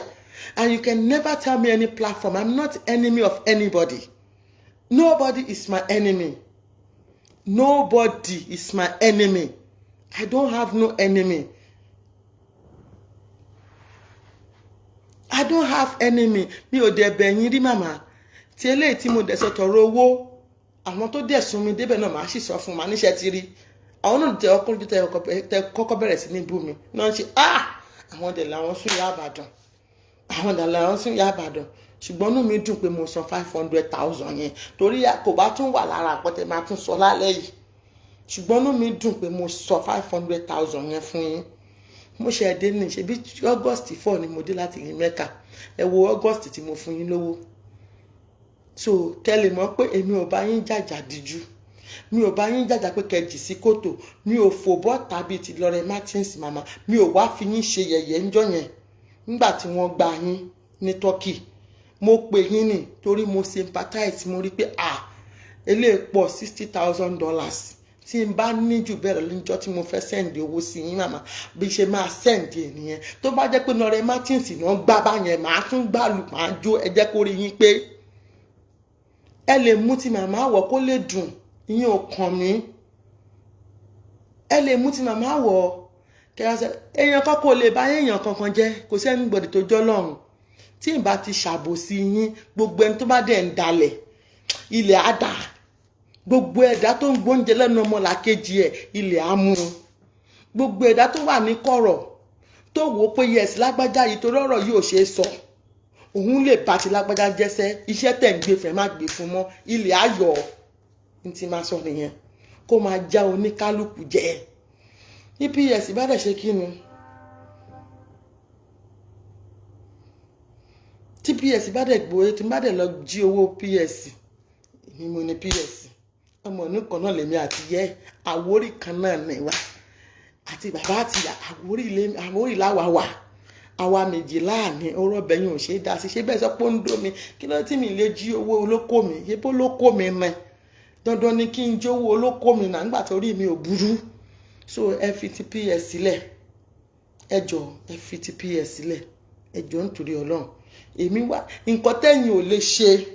and you can never tell me any platform. I'm not enemy of anybody. Nobody is my enemy. Nobody is my enemy. I don't have no enemy. I don't have enemy. Mi ò dẹ̀ bẹ̀ yín rí, màmá. Tí eléyìí tí mo dẹ̀ sọ tọrọ owó, àwọn tó dẹ̀ sún mi débẹ̀ náà, màá sì sọ fún màá níṣẹ́ ti rí. Àwọn náà tẹ ọkọ ojú tẹ kọ́kọ́ bẹ̀rẹ̀ sí ní bú mi náà ṣe, ah, àwọn dẹ̀ làwọn sún ìyá Àbàdàn, àwọn dẹ̀ làwọn sún ìyá Àbàdàn. Ṣùgbọ́n inú mi dùn pé mo san 500,000 yẹn, torí kò bá tún wà lára àpótẹ́ máa tún sọ lálẹ́ yìí. Ṣùgbọ́n inú mi dùn pé mo sọ 500,000 yẹn fún yín. Mo ṣe ẹdẹ ní ṣe bí August 4 ni mo dé láti ní Mẹ́kà. Ẹ wo August tí mo fún yín lówó. So kẹ́ lè mọ̀ pé èmi ò bá yín jàjà díjú, mi ò bá yín jàjà pé kẹ́ jì sí kòtò. Mi ò fò bọ́ tàbí ti Lorraine Martins. Màmá, mi ò wá fi yín ṣe yẹ̀yẹ́ ńjọ́ yẹn nígbà tí wọ́n gba yín ní Turkey. Mo pè yín ní torí mo sympathize. Mo rí pé, ah, eléyìí pọ̀, $60,000. Tí n bá ní jù bẹ́ẹ̀ lọ níjọ́ tí mo fẹ́ send owó sí yín, màmá, bí ṣe máa send ẹ̀ nìyẹn. Tó bá jẹ́ pé Lorraine Martins náà gbá báyẹn, màá tún gbàlù, màá jó. Ẹ jẹ́ kó rí yín pé ẹ lè mú ti màmá wọ̀ kó lè dùn, ìyẹn ò kàn mí. Ẹ lè mú ti màmá wọ̀ kẹrẹsẹ. Èèyàn kan kò lè bá èèyàn kankan jẹ́. Kò sí anybody tó jọ́ lọ́rùn tí n bá ti ṣàbòsí yín. Gbogbo ẹni tó bá dẹ̀ ń dalẹ̀, ilẹ̀ á dà. Gbogbo ẹ̀dá tó ń gbóúnjẹ lẹ́nu ọmọlàkejì ẹ̀, ilẹ̀ á mú un. Gbogbo ẹ̀dá tó wà ní kọ̀rọ̀ tó wò ó pé, yes, lágbájá yìí, torí ọ̀rọ̀ yìí ò ṣeé sọ, òun lè bá ti lágbájá jẹ́sẹ́, iṣẹ́ tẹ̀ ń gbé fẹ́ má gbé fún mọ́, ilẹ̀ á yọ̀. Ní ti máa sọ nìyẹn, kó máa já oníkálukú jẹ. EPS bá dẹ̀ ṣe kí ni tí PS bá dẹ̀ gbowó, tí n bá dẹ̀ lọ jí owó PS, èmi mo ní PS. Ọmọ inú kan náà lèmi àti yẹ, Àwórì kan náà ní wa àti bàbá àti Àwórì láwa wà. Àwa méjì láàní ọ̀rọ̀ bẹ̀yìn ò ṣe é dá sí. Ṣé bẹ́ẹ̀ sọ pé ó ń dó mi? Kí ló tí mi lè jí owó olóko mi? Ṣé bó lóko mi mẹ́? Dandan ni kí n jówó olóko mi náà nígbà tó rí mi ò burú. So ẹ fi ti PS sílẹ̀, ẹ jọ, ẹ fi ti PS sílẹ̀, ẹ jọ, nítorí Ọlọ́run. Èmi wá nǹkan tẹ́yìn ò lè ṣe,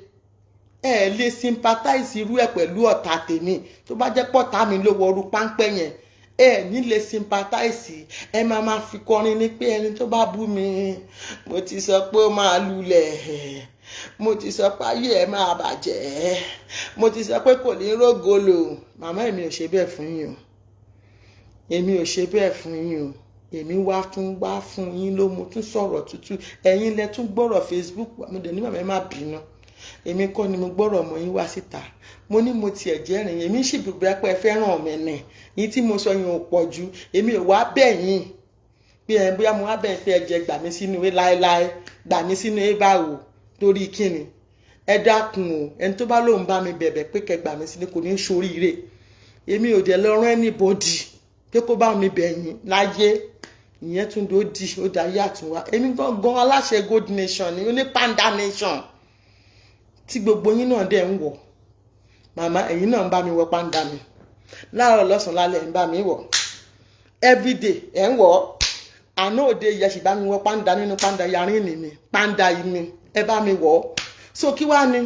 ẹ lè sympathize irú ẹ pẹ̀lú ọ̀tá tèmi. Tó bá jẹ́ pọ̀tá mi ló wọrú páńpẹ́ yẹn, ẹ ní lè sympathize. Ẹ máa máa fi kọrin ní pé ẹni tó bá bú mi, mo ti sọ pé ó máa lulẹ̀, mo ti sọ pé ayé ẹ máa bàjẹ́, mo ti sọ pé kò ní rógolo. Màmá, èmi ò ṣe bẹ́ẹ̀ fún yín o. Èmi ò ṣe bẹ́ẹ̀ fún yín o. Èmi wá tún wá fún yín ló, mo tún sọ̀rọ̀ tútù. Ẹ̀yin lẹ tún gbọ́rọ̀ Facebook. Mo dẹ̀ ní, màmá, ẹ má bínú, èmi kọ́ ni mo gbọ́rọ̀ ọmọ yín wá síta. Mo ní mo tiẹ̀ jẹ́rìí, èmi sì bùbá pé ẹ fẹ́ràn mi nì yín. Tí mo sọ yín ò pọ̀ ju. Èmi ò wá bẹ̀ yín pé ẹ bóyá mo wá bẹ̀ pé ẹ jẹ gbà mí sínú ìwé láéláé. Gbà mí sínú ìwé báwo? Torí kíni? Ẹ dákun o. Ẹni tó bá lóun bá mi bẹ̀bẹ̀ pé kẹ́ gbà mí sínú, kò ní í ṣoríire. Èmi ò dẹ̀ lọ rán anybody pé kó bá mi bẹ̀ yín láyé. Ìyẹn tún dó di ó dayé àtúnwá. Èmi gangan aláṣẹ Gold Nation ni, oní Panda Nation tí gbogbo yín náà dẹ̀ ń wọ̀. Màmá, ẹ̀yin náà ń bá mi wọ panda mi láàárọ̀, lọ́sàn-án, lálẹ́. Ń bá mi wọ̀ everyday, ẹ̀ ń wọ̀. Àná òde ìyá sì bá mi wọ panda nínú panda yarin ni mi, panda yìí mi, ẹ bá mi wọ̀. So kí wá ni,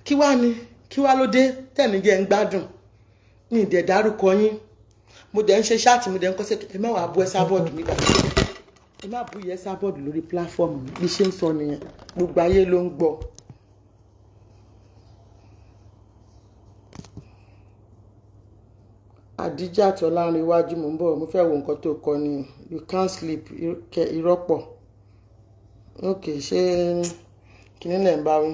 kí wá ni, kí wá ló dé tẹ̀mí jẹ́ ń gbádùn? Mi ì dẹ̀ dárúkọ yín. Mo dẹ̀ ń ṣe chat, mo dẹ̀ ń kọ́ sí. Ẹ má wàá bú Esabod mi bá, ẹ má bú Esabod lórí platform mi. Bí ṣe ń sọ nìyẹn, gbogbo ayé ló ń gbọ́. Àdíjà Tọ́lárìnwájú, mò ń bọ̀. Mo fẹ́ wo nǹkan tó kọ ni. You can't sleep. Irọ́ pọ̀. Ok, ṣé kíní lẹ̀ ń bá wí?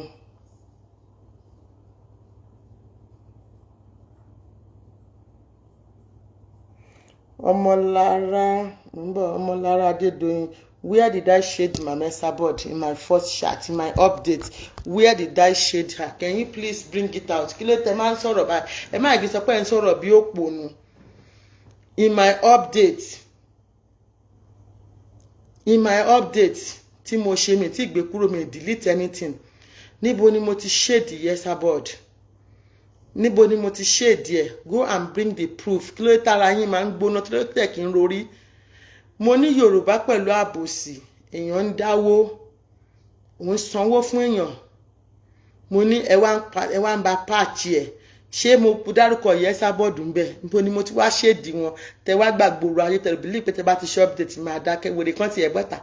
Ọmọlára, mò ń bọ̀. Ọmọlára Adédoyin, where did I shade Mama Esabod in my first chat, in my update? Where did I shade her? Can you please bring it out? Kí ló tẹ máa ń sọ̀rọ̀ báyìí? Ẹ má kí sọ pé ẹ ń sọ̀rọ̀ bí òpònú. In my update, in my update tí mo ṣe, mi tí gbé kúrò, mi delete anything. Níbo ni mo ti shade Esabod? Níbo ni mo ti shade ẹ? Go and bring the proof. Kí ló tára yín máa ń gbóná? Kí ló tẹ̀ kí n rorí? Mo ní Yorùbá pẹ̀lú àbòsí. Èèyàn ń dáwó, òun sanwó fún èèyàn. Mo ní ẹ wá ń ba páàkì ẹ. Ṣé mo dárúkọ Esabod ń bẹ? Níbo ni mo ti wá shade wọn tẹ wá gbàgbòrò ayé tẹ bílí pé tẹ bá ti ṣe update máa dákẹ́? Wèrè kan ti ẹ̀ bọ́ta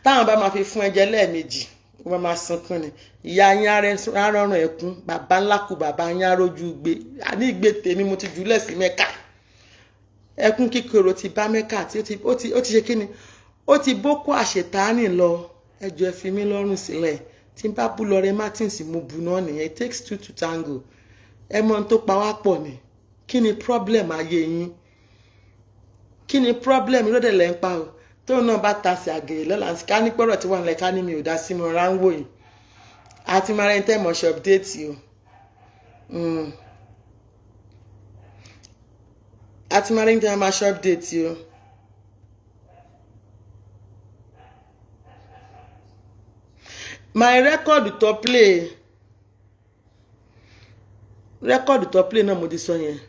táwọn bá máa fi fún ẹjẹ lẹ́ẹ̀mejì, wọ́n máa sunkún ni. Ìyá yín arọ́rùn ẹ̀kún, bàbá ńlá kù, bàbá yín arójú gbé àní ìgbé tèmi. Mo ti jùlẹ̀ sí Mẹ́ka. Ẹkún kíkorò ti bá Mẹ́kà tí ó ti ṣe kíni, ó ti bókó àṣetánì lọ. Ẹ jọ̀ọ́, ẹ fi mí lọ́rùn sílẹ̀. Tí n bá bú Lọrẹ Martins, mo bù náà nìyẹn. It takes two to tango. Ẹ mọ ohun tó pa wá pọ̀ ni. Kí ni problem ayé yín? Kí ni problem? Lóde lẹ́ ń pa o. Tóun náà bá ta sí àgèrè lọ́la, ká ní pọ́rọ̀ tí wà nílẹ̀, ká ní mi ò dá sí, mo rà ń wò yìí àti máa rẹ̀ ń tẹ́ mọ̀ ṣe update o. Àti máa rẹ̀ ń tẹ́ máa ṣe update o. My record to play, record to play náà mo ti sọ yẹn.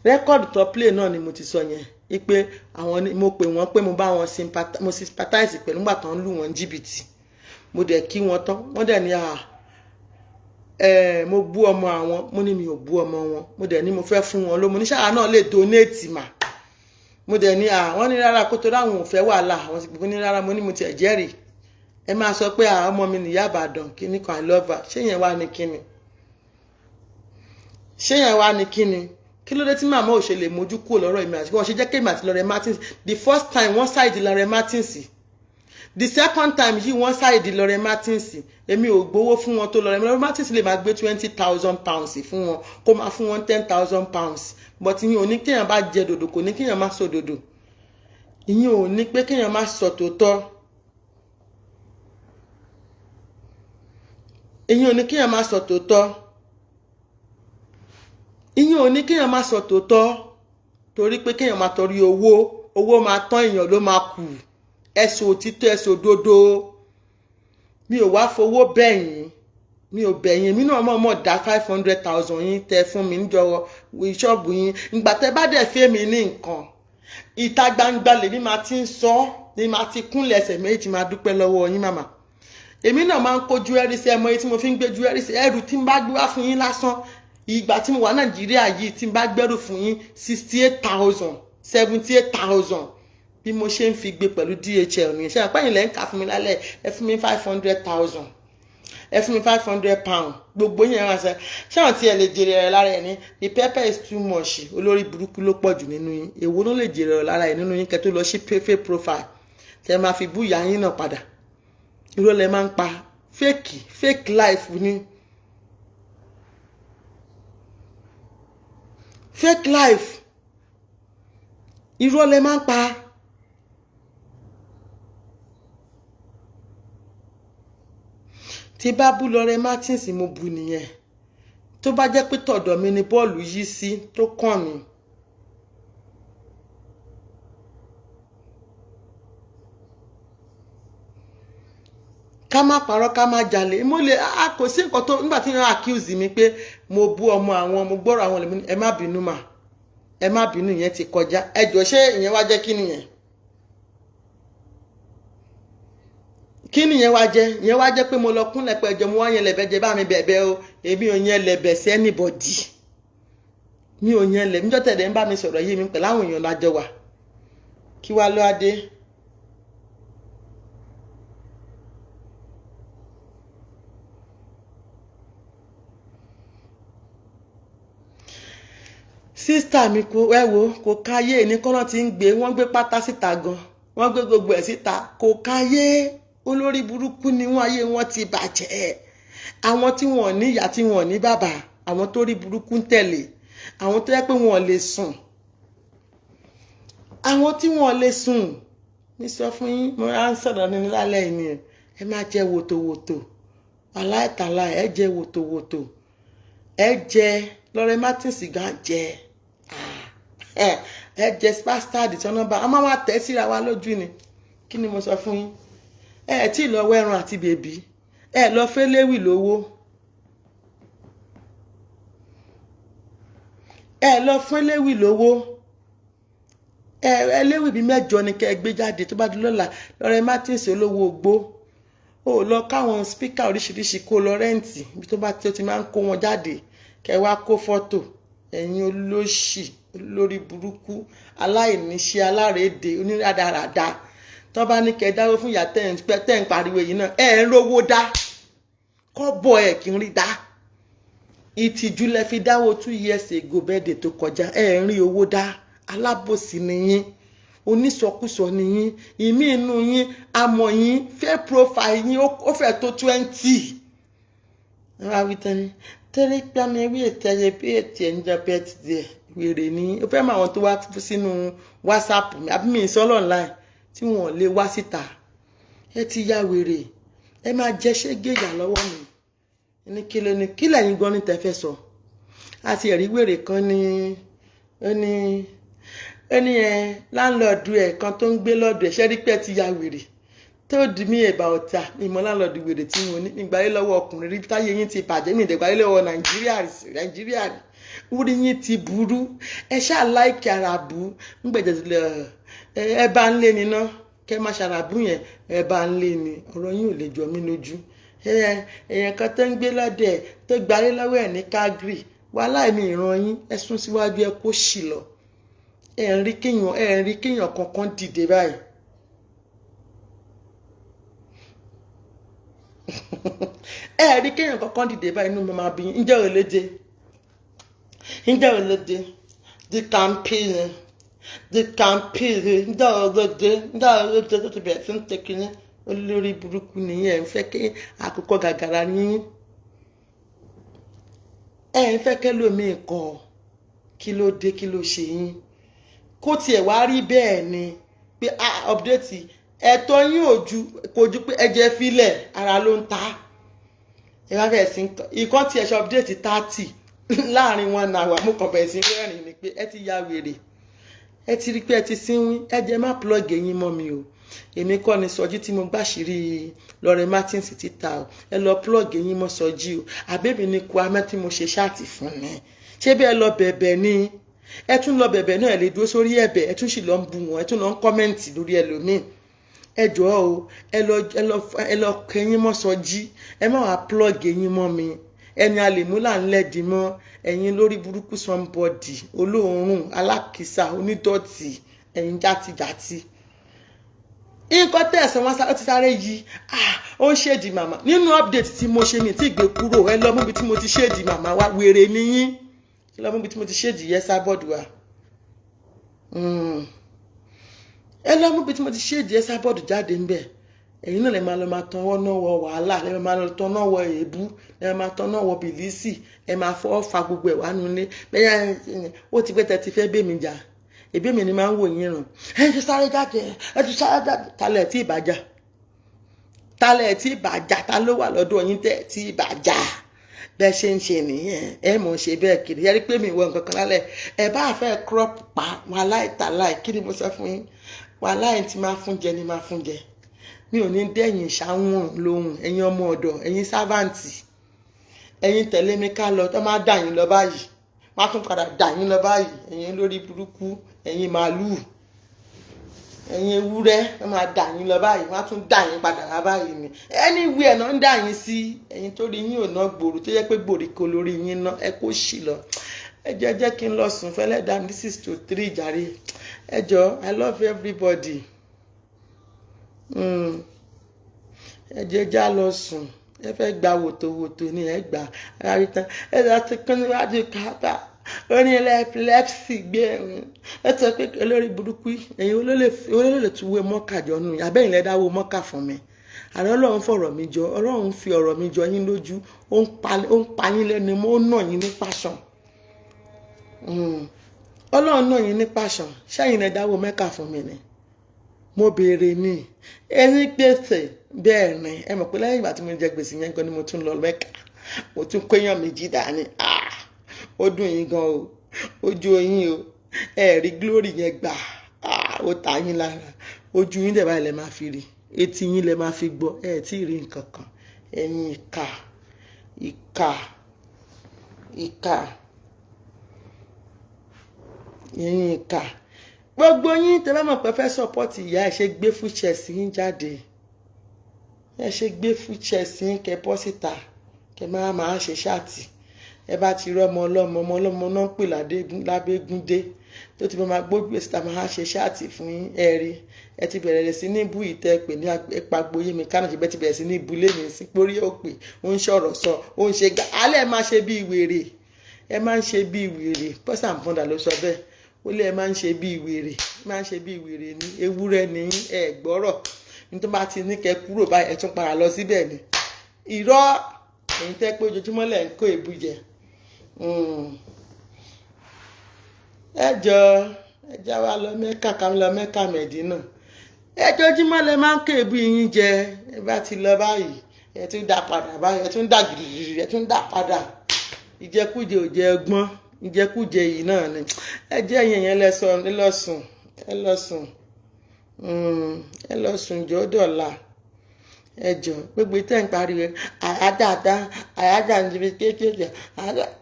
Record to play náà ni mo ti sọ yẹn, ipe àwọn ni mo pè wọ́n pé mo bá wọn mo sympathize pẹ̀lú nígbà tó ń lù wọ́n jìbìtì. Mo dẹ̀ kí wọn tán, wọ́n dẹ̀ ní à ẹ mo bú ọmọ àwọn. Mo ní mi ò bú ọmọ wọn. Mo dẹ̀ ní mo fẹ́ fún wọn ló, mo ní ṣáà náà lè donate mà. Mo dẹ̀ ní à wọ́n ní rárá, kó tó ráwọn ò fẹ́ wàhálà. Àwọn sì ní rárá. Mo ní mo tiẹ̀ jẹ́rìí. Ẹ máa sọ pé àwọn ọmọ mi nìyá Ìbàdàn kíní kan, I love her. Ṣé yẹn wá ní kíni? Ṣé yẹn wá ní kíni? Kí ló dé tí màmá ò ṣe lè mójú kúrò lọ́rọ̀ èmi àti wọ́n ṣe jẹ́ kémi àti Lọrẹ Martins? The first time, wọ́n side Lọrẹ Martins. The second time yìí, wọ́n side Lọrẹ Martins. Èmi ò gbowó fún wọn tó Lọrẹ Martins lè máa gbé £20,000 fún wọn, kó máa fún wọn £10,000, but ìyẹn ò ní kéèyàn bá jẹ dòdò, kò ní kéèyàn má sọ dòdò. Ìyẹn ò ní pé kéèyàn má sọ tòótọ́. Ìyẹn ò ní kéèyàn má sọ tòótọ́. Ìyẹn ò ní kéèyàn má sọ tòótọ́, torí pé kéèyàn má torí owó. Owó máa tán, èèyàn ló máa kù. Ẹ̀sùn òtítọ́, ẹ̀sùn òdodo. Mi ò wá fowó bẹ̀yìn, mi ò bẹ̀yìn. Èmi náà mọ̀ọ́mọ̀ dá 500,000 yín tẹ fún mi níjọ ṣọ́ọ̀bù yín. Ìgbà tẹ bá dẹ̀ fẹ́ mi ní nǹkan, ìta gbangba lèmi máa ti ń sọ ni máa ti kúnlẹ̀ ẹsẹ̀ méjì, máa dúpẹ́ lọ́wọ́ yín, màmá. Èmi náà máa ń kó jewelry sí ẹmọ yìí tí mo fi ń gbé jewelry sí ẹrù tí n bá gbé wá fún yín lásán. Ìgbà tí mo wà Nàìjíríà yìí, tí n bá gbẹ́rù fún yín, 68,000, 78,000, bí mo ṣe ń fi gbé pẹ̀lú DHL nìyẹn. Ṣe àpẹ́yìn lẹ́ ń kà fún mi lálẹ́? Ẹ fún mi 500,000, ẹ fún mi £500. Gbogbo yẹn wá sẹ, ṣé àwọn tí ẹ lè jèrè rẹ lára ẹ ní? The pepper is too much. Olórí burúkú ló pọ̀ jù nínú yín. Èwo ló lè jèrè rẹ lára ẹ nínú yín? Kẹ́ tó lọ sí fake profile tẹ máa fi bú ìyá yín náà padà, irọ́ lẹ máa ń pa. Fake, fake life ni, fake life, irọ́ lẹ máa ń pa. Tí bá bú Lọrẹ Martins, mo bú nìyẹn. Tó bá jẹ́ pé tọ̀dọ̀ mi ni bọ́ọ̀lù yí sí tó kàn mí. Ká má parọ́, ká má jalè. Mo lè a kò sí nǹkan tó nígbà tí wọ́n accuse mi pé mo bú ọmọ àwọn, mo gbọ́rọ̀ àwọn lèmi. Ẹ má bínú mà, ẹ má bínú, ìyẹn ti kọjá. Ẹ jọ̀ọ́, ṣé ìyẹn wá jẹ́ kí nìyẹn? Kí nìyẹn wá jẹ́? Ìyẹn wá jẹ́ pé mo lọ kúnlẹ̀ pé ẹjọ́ mo wá yẹn lẹ̀bẹ̀ jẹ́ bá mi bẹ̀bẹ̀ o. Èmi ò yẹn lẹ̀bẹ̀ sí anybody. Mi ò yẹn lẹ̀ níjọ́ tẹ̀lé ń bá mi sọ̀rọ̀ yìí, mi pẹ̀lú àwọn èèyàn lájọ wà. Kí wá ló á dé? Sister mi, kò ẹ wo, kò káyé ní kọ́nà tí ń gbé. Wọ́n gbé pátá síta gan, wọ́n gbé gbogbo ẹ̀ síta. Kò káyé. Olórí burúkú ni wọ́n, ayé wọn ti bàjẹ́. Àwọn tí wọ́n ní ìyá, tí wọ́n ní bàbá, àwọn tó rí burúkú ń tẹ̀lé, àwọn tó yẹ pé wọ́n lè sùn, àwọn tí wọ́n lè sùn ní sọ fún yín. Mo rà ń sọ̀rọ̀ nínú lálẹ́ yìí ni ẹ máa jẹ wòtòwòtò aláìtàlá. Ẹ jẹ wòtòwòtò, ẹ jẹ. Lọrẹ Martins gan jẹ, ẹ jẹ bastard tí wọn bá a máa wá tẹ̀ síra wa lójú ni. Kí ni mo sọ fún yín? Ẹ tí ì lọ wẹ́ran àti bèbí, ẹ lọ fẹ́lẹ́wì lówó, ẹ lọ fẹ́lẹ́wì lówó. Ẹ ẹlẹ́wì bíi mẹ́jọ ni kẹ́ ẹ gbé jáde tó bá di lọ́la. Lọrẹ Martins olówó ogbó, ó lọ káwọn speaker oríṣiríṣi, kó lọ rent ibi tó bá ti máa ń kó wọn jáde, kẹ́ wá kó fọ́tò. Ẹ̀yin olóṣì, olórí burúkú, aláìníṣẹ́, alárédè, oníràdàràdà, tó bá ní kẹ́ dáwó fún ìyá tẹ́ ń pariwo yìí náà, ẹ̀ ń rówó dá kọ́bọ̀, ẹ̀ kì í rí dá. Ìtìjú lẹ fi dáwọ́ 2 years ago birthday tó kọjá. Ẹ ń rí owó dá. Alábòsí ni yín, onísọkúsọ ni yín. Ìmí inú yín, àmọ̀ yín, fake profile yín ó fẹ́ tó 20. Ẹ wá wí tán ní tẹ́lẹ̀ pàmì ewé ìtẹ́yẹ bí ètì ẹ̀ ń jẹ́ birthday. Wèrè ní ó fẹ́ mọ àwọn tó wá sínú WhatsApp mi àbí mi ìsọ́lọ̀ online tí wọ́n lè wá síta. Ẹ ti ya wèrè, ẹ máa jẹ ṣégè ìyà lọ́wọ́ mi ní. Kí ló ní? Kí lẹ́yìn gan ní tẹ́ fẹ́ sọ? Àti ẹ̀rí wèrè kan ní ó ní ẹ landlord ẹ̀ kan tó ń gbé lọ́dọ̀ ẹ̀. Ṣẹ́ rí pé ẹ ti ya wèrè? Told me about her. Ìmọ̀ landlord wèrè tí mo ní ìgbàlẹ́ lọ́wọ́ ọkùnrin rí. Táyé yín ti bàjẹ́, mi ìdẹ̀gbàlẹ́ lọ́wọ́ Nàìjíríà. Nàìjíríà rí, orí yín ti burú. Ẹ ṣáà like àràbù ń gbẹ̀jẹ̀ ẹ bá ń lé ni ná. Kẹ́ má ṣàràbù yẹn, ẹ bá ń lé ni. Ọ̀rọ̀ yín ò lè jọ mí lójú. Èèyàn kan tó ń gbé lọ́dẹ̀ tó gbalé lọ́wọ́ ẹ̀ ní Calgary, wàhálà mi ìran yín. Ẹ sún síwájú, ẹ kó sì lọ. Ẹ ń rí kéèyàn kankan dìde báyìí. Ẹ rí kéèyàn kankan dìde báyìí, inú mi máa bí yín. Ǹjẹ́ ò léde? Ǹjẹ́ ò léde? The campaign, the campaign, ǹjẹ́ ò léde? Ǹjẹ́ ò léde tó ti bẹ̀rẹ̀ sí ń tẹ̀kínní? Olórí burúkú nìyẹn. Ẹ̀ ń fẹ́ kí àkókò gàgàrà yín, ẹ ń fẹ́ kẹ́lòmíì kọ. Kí ló dé? Kí ló ṣe yín? Kó tiẹ̀ wá rí bẹ́ẹ̀ ni pé update ẹ̀tọ́ yín ò ju kò ju pé ẹjẹ́ filẹ̀ ara ló ń ta. Ẹ bá fẹ́ sí ìkan tí ẹ ṣe update 30 láàrin 1 hour, mo kàn bẹ̀rẹ̀ sí rẹ́rìn ni pé ẹ ti ya wèrè. Ẹ ti rí pé ẹ ti sínwín. Ẹ jẹ́ má plug eyín mọ́ mi o. Èmi kọ́ ni Sọjí tí mo gbàṣírí Lọrẹ Martins títà o. Ẹ lọ plug eyín mọ́ Sọjí o. Àbẹ́mi ni Kwame tí mo ṣe chat fún ni? Ṣé bí ẹ lọ bẹ̀bẹ̀ ni? Ẹ tún lọ bẹ̀bẹ̀ náà, ẹ lè dúró sórí ẹ̀bẹ̀. Ẹ tún sì lọ ń bu wọn, ẹ tún lọ ń comment lórí ẹlòmíì. Ẹ jọ̀ọ́ o, ẹ lọ kẹyìn mọ́ Sọjí. Ẹ má wàá plug eyín mọ́ mi. Ẹni a lè mú là ń lẹ́dìí mọ́ ẹ̀yin lórí burúkú, somebody olóòórùn, alákìísà, onídọ̀tí, ẹ̀yin játijàti. Nǹkan tẹ̀sán wọn ó ti sáré yí. Ó ń shade màmá nínú update tí mo ṣe. Mi tí gbé kúrò. Ẹ lọ múbi tí mo ti shade màmá wa. Wèrè níyín. Ẹ lọ múbi tí mo ti shade yẹ sábọ́ọ̀dù wa. Ẹ lọ múbi tí mo ti shade yẹ sábọ́ọ̀dù jáde ń bẹ̀. Ẹ̀yin náà lè máa lọ máa tanwọ́ náà wọ wàhálà, lè máa lọ tanná wọ èébú, lè máa tanná wọ bìlísì. Ẹ máa fọwọ́ fa gbogbo ẹ̀ wá nulẹ̀ bẹ́ẹ̀. Ó ti pẹ́ tẹ́ ti fẹ́ bẹ́ mi jà. Ẹbí mi ni máa ń wò yín ràn. Ẹ ti sáré jáde, ẹ ti sáré jáde. Talẹ̀ tí ìbàjá? Talẹ̀ tí ìbàjá? Ta ló wà lọ́dọ̀ yín tẹ̀ tí ìbàjá? Bẹ́ẹ̀ ṣe ń ṣe nìyẹn. Ẹ mọ̀ ṣe bẹ́ẹ̀ kiri. Ẹ rí pé mi wọ nǹkan kan lálẹ́. Ẹ bá fẹ́ crop pa wàhálà ìtàláì. Kí ni mo sọ fún yín? Wàhálà tí máa fún jẹ ni máa fún jẹ. Mi ò ní dẹ́yìn ìṣàwọn lóhùn. Ẹ̀yin ọmọ ọ̀dọ̀, ẹ̀yin servant, ẹ̀yin tẹ̀lé mi ká lọ. Tó máa dà yín lọ báyìí, má tún padà dà yín lọ báyìí. Ẹ̀yin lórí burúkú, ẹ̀yin màálùú, ẹ̀yin ewúrẹ́, wọ́n máa dà yín lọ báyìí, wọ́n á tún dà yín padà wá báyìí ni. Anywhere náà ń dà yín sí. Ẹ̀yin tó rí yín ò ná gbòòrò, tó yẹ pé gbòríko lórí yín ná. Ẹ kó sì lọ. Ẹ jẹ́ jẹ́ kí n lọ sùn fẹ́lẹ́ dá mi. This is to three jàre. Ẹ jọ, I love everybody. Ẹ jẹ́ já lọ sùn. Ẹ fẹ́ gba wòtòwòtò ni ẹ gbà ara tán. Ẹ lọ sí kán níwájú kábà ó ní epilepsy gbé ẹ̀rùn. Ẹ sọ pé olórí burúkú ẹ̀yin olólè tún wé mọ́kà jọ nù. Abẹ́yìn lẹ́dá wo mọ́kà fún mi. Àrẹ Ọlọ́run fọ̀rọ̀ mi jọ, Ọlọ́run fi ọ̀rọ̀ mi jọ yín lójú. Ó ń pa yín lẹ́nu mọ́, ó nà yín ní pàṣán. Ọlọ́run nà yín ní pàṣán. Ṣẹ́yìn lẹ́dá wo mẹ́kà fún mi ni mo béèrè ní ẹni gbèsè? Bẹ́ẹ̀ ni. Ẹ mọ̀ pé lẹ́yìn ìgbà tí mo jẹ gbèsè yẹn gan ni mo tún lọ mẹ́kà. Mo tún kéèyàn méjì dání. Ó dùn yín gan o, ojú yín o. Ẹ rí glory yẹn gbà, ó ta yín lára. Ojú yín dẹ̀ báyìí lẹ máa fi rí, etí yín lẹ máa fi gbọ́. Ẹ tí ì rí nǹkan kan. Ẹ̀yin ìkà, ìkà, ìkà, ẹ̀yin ìkà, gbogbo yín. Tẹ́ bá mọ̀ pé fẹ́ support ìyá ẹ̀, ṣe gbé full chest yín jáde. Ẹ ṣe gbé full chest yín, kẹ́ bọ́ síta, kẹ́ máa máa ṣe chat. Ẹ bá ti rí ọmọ ọlọ́mọ, ọmọ ọlọ́mọ náà ń pè lábẹ́gúndé. Tó ti máa gbójú ẹ̀ síta, máa ṣe chat fún yín. Ẹ rí, ẹ ti bẹ̀rẹ̀ sí ní bú ìtẹ́ pè ní Pagboyé mi kánà, ṣe bẹ́ẹ̀ ti bẹ̀rẹ̀ sí ní ibùlé mi sí pórí òpè. Ó ń sọ̀rọ̀ sọ, ó ń ṣe gá alẹ́, máa ṣe bí wèrè, ẹ máa ń ṣe bí wèrè. Pọ́sà fúnda ló sọ bẹ́ẹ̀. Ó lé ẹ máa ń ṣe bí wèrè, máa ń ṣe bí wèrè ní ewúrẹ́ ní ẹ gbọ́rọ̀. Nítorí bá ti ní kẹ́ kúrò báyìí, ẹ tún padà lọ síbẹ̀ ni. Irọ́ èyí tẹ́ pé ojoojúmọ́ lẹ̀ ń kó èbú jẹ. Ẹ jọ, ẹ já wa lọ Mẹ́kà, ká lọ Mẹ́kà, Mẹ̀dínà. Ẹjọ́júmọ́ lẹ máa ń kó èbú yín jẹ. Ẹ bá ti lọ báyìí, ẹ tún dá padà báyìí, ẹ tún dá gìrìgìrì, ẹ tún dá padà. Ìjẹkújẹ ò jẹ ọgbọ́n, ìjẹkújẹ yìí náà ni. Ẹ jẹ́ ẹ̀yìn yẹn lẹ sọ, ẹ lọ sùn, ẹ lọ sùn, ẹ lọ sùn jọ dọ̀la. Ẹ jọ, gbogbo tẹ́ ń pariwo àyádáadá àyádá níbi kéékèèké,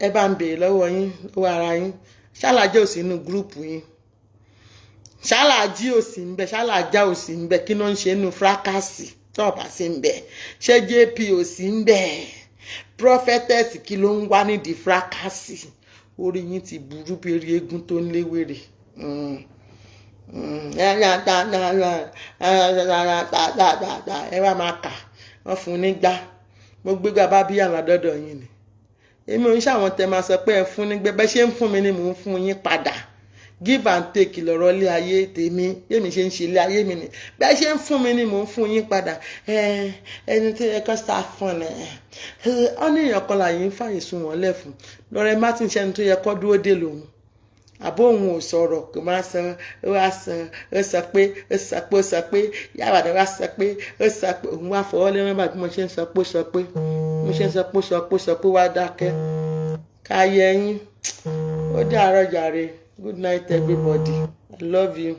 ẹ bá ń béèrè lọ́wọ́ yín, lọ́wọ́ ara yín. Ṣálájẹ́ ò sí inú group yín? Ṣáláàjí ò sí ń bẹ? Ṣáláàjá ò sí ń bẹ? Kí ló ń ṣe inú fracas tó ọ̀bà sí ń bẹ? Ṣé JP ò sí ń bẹ? Prophetess, kí ló ń wá nídìí fracas? Orí yín ti burú bí eré eégún tó ń léwèrè. Ẹ wá máa kà wọ́n fún un nígbà mo gbégbá bá bí àwọn àdọ́dọ̀ yín ni. Èmi ò ń ṣàwọn tẹ máa sọ pé ẹ fún ní gbẹ. Ṣé ń fún mi ni mò ń fún yín padà. Give and take lọ̀rọ̀ ilé ayé tèmi. Bẹ́ẹ̀ ṣe ń ṣe ilé ayé mi ni. Bẹ́ẹ̀ ṣe ń fún mi ni mò ń fún yín padà. Ẹni tó yẹ kó sá fún ẹ ọ ní èèyàn kan láàyè ń fàyè sùn wọ́n lẹ̀ fún Lọ́rẹ́ Martin. Ṣẹ́ni tó yẹ kó dúró dé lòun àbó òun ò sọ̀rọ̀, kò máa sọ. Ó wá sọ, ó sọ pé, ó sọ pé, ó sọ pé yàrá wá sọ pé, ó sọ pé òun wá fọwọ́ lẹ́rán bá bí mo ṣe ń sọ pé, ó sọ pé mo ṣe ń sọ pé, ó sọ pé, ó sọ pé wá dákẹ́ káyé yín. Ó dàárọ̀ jàre. Good night, everybody. I love you.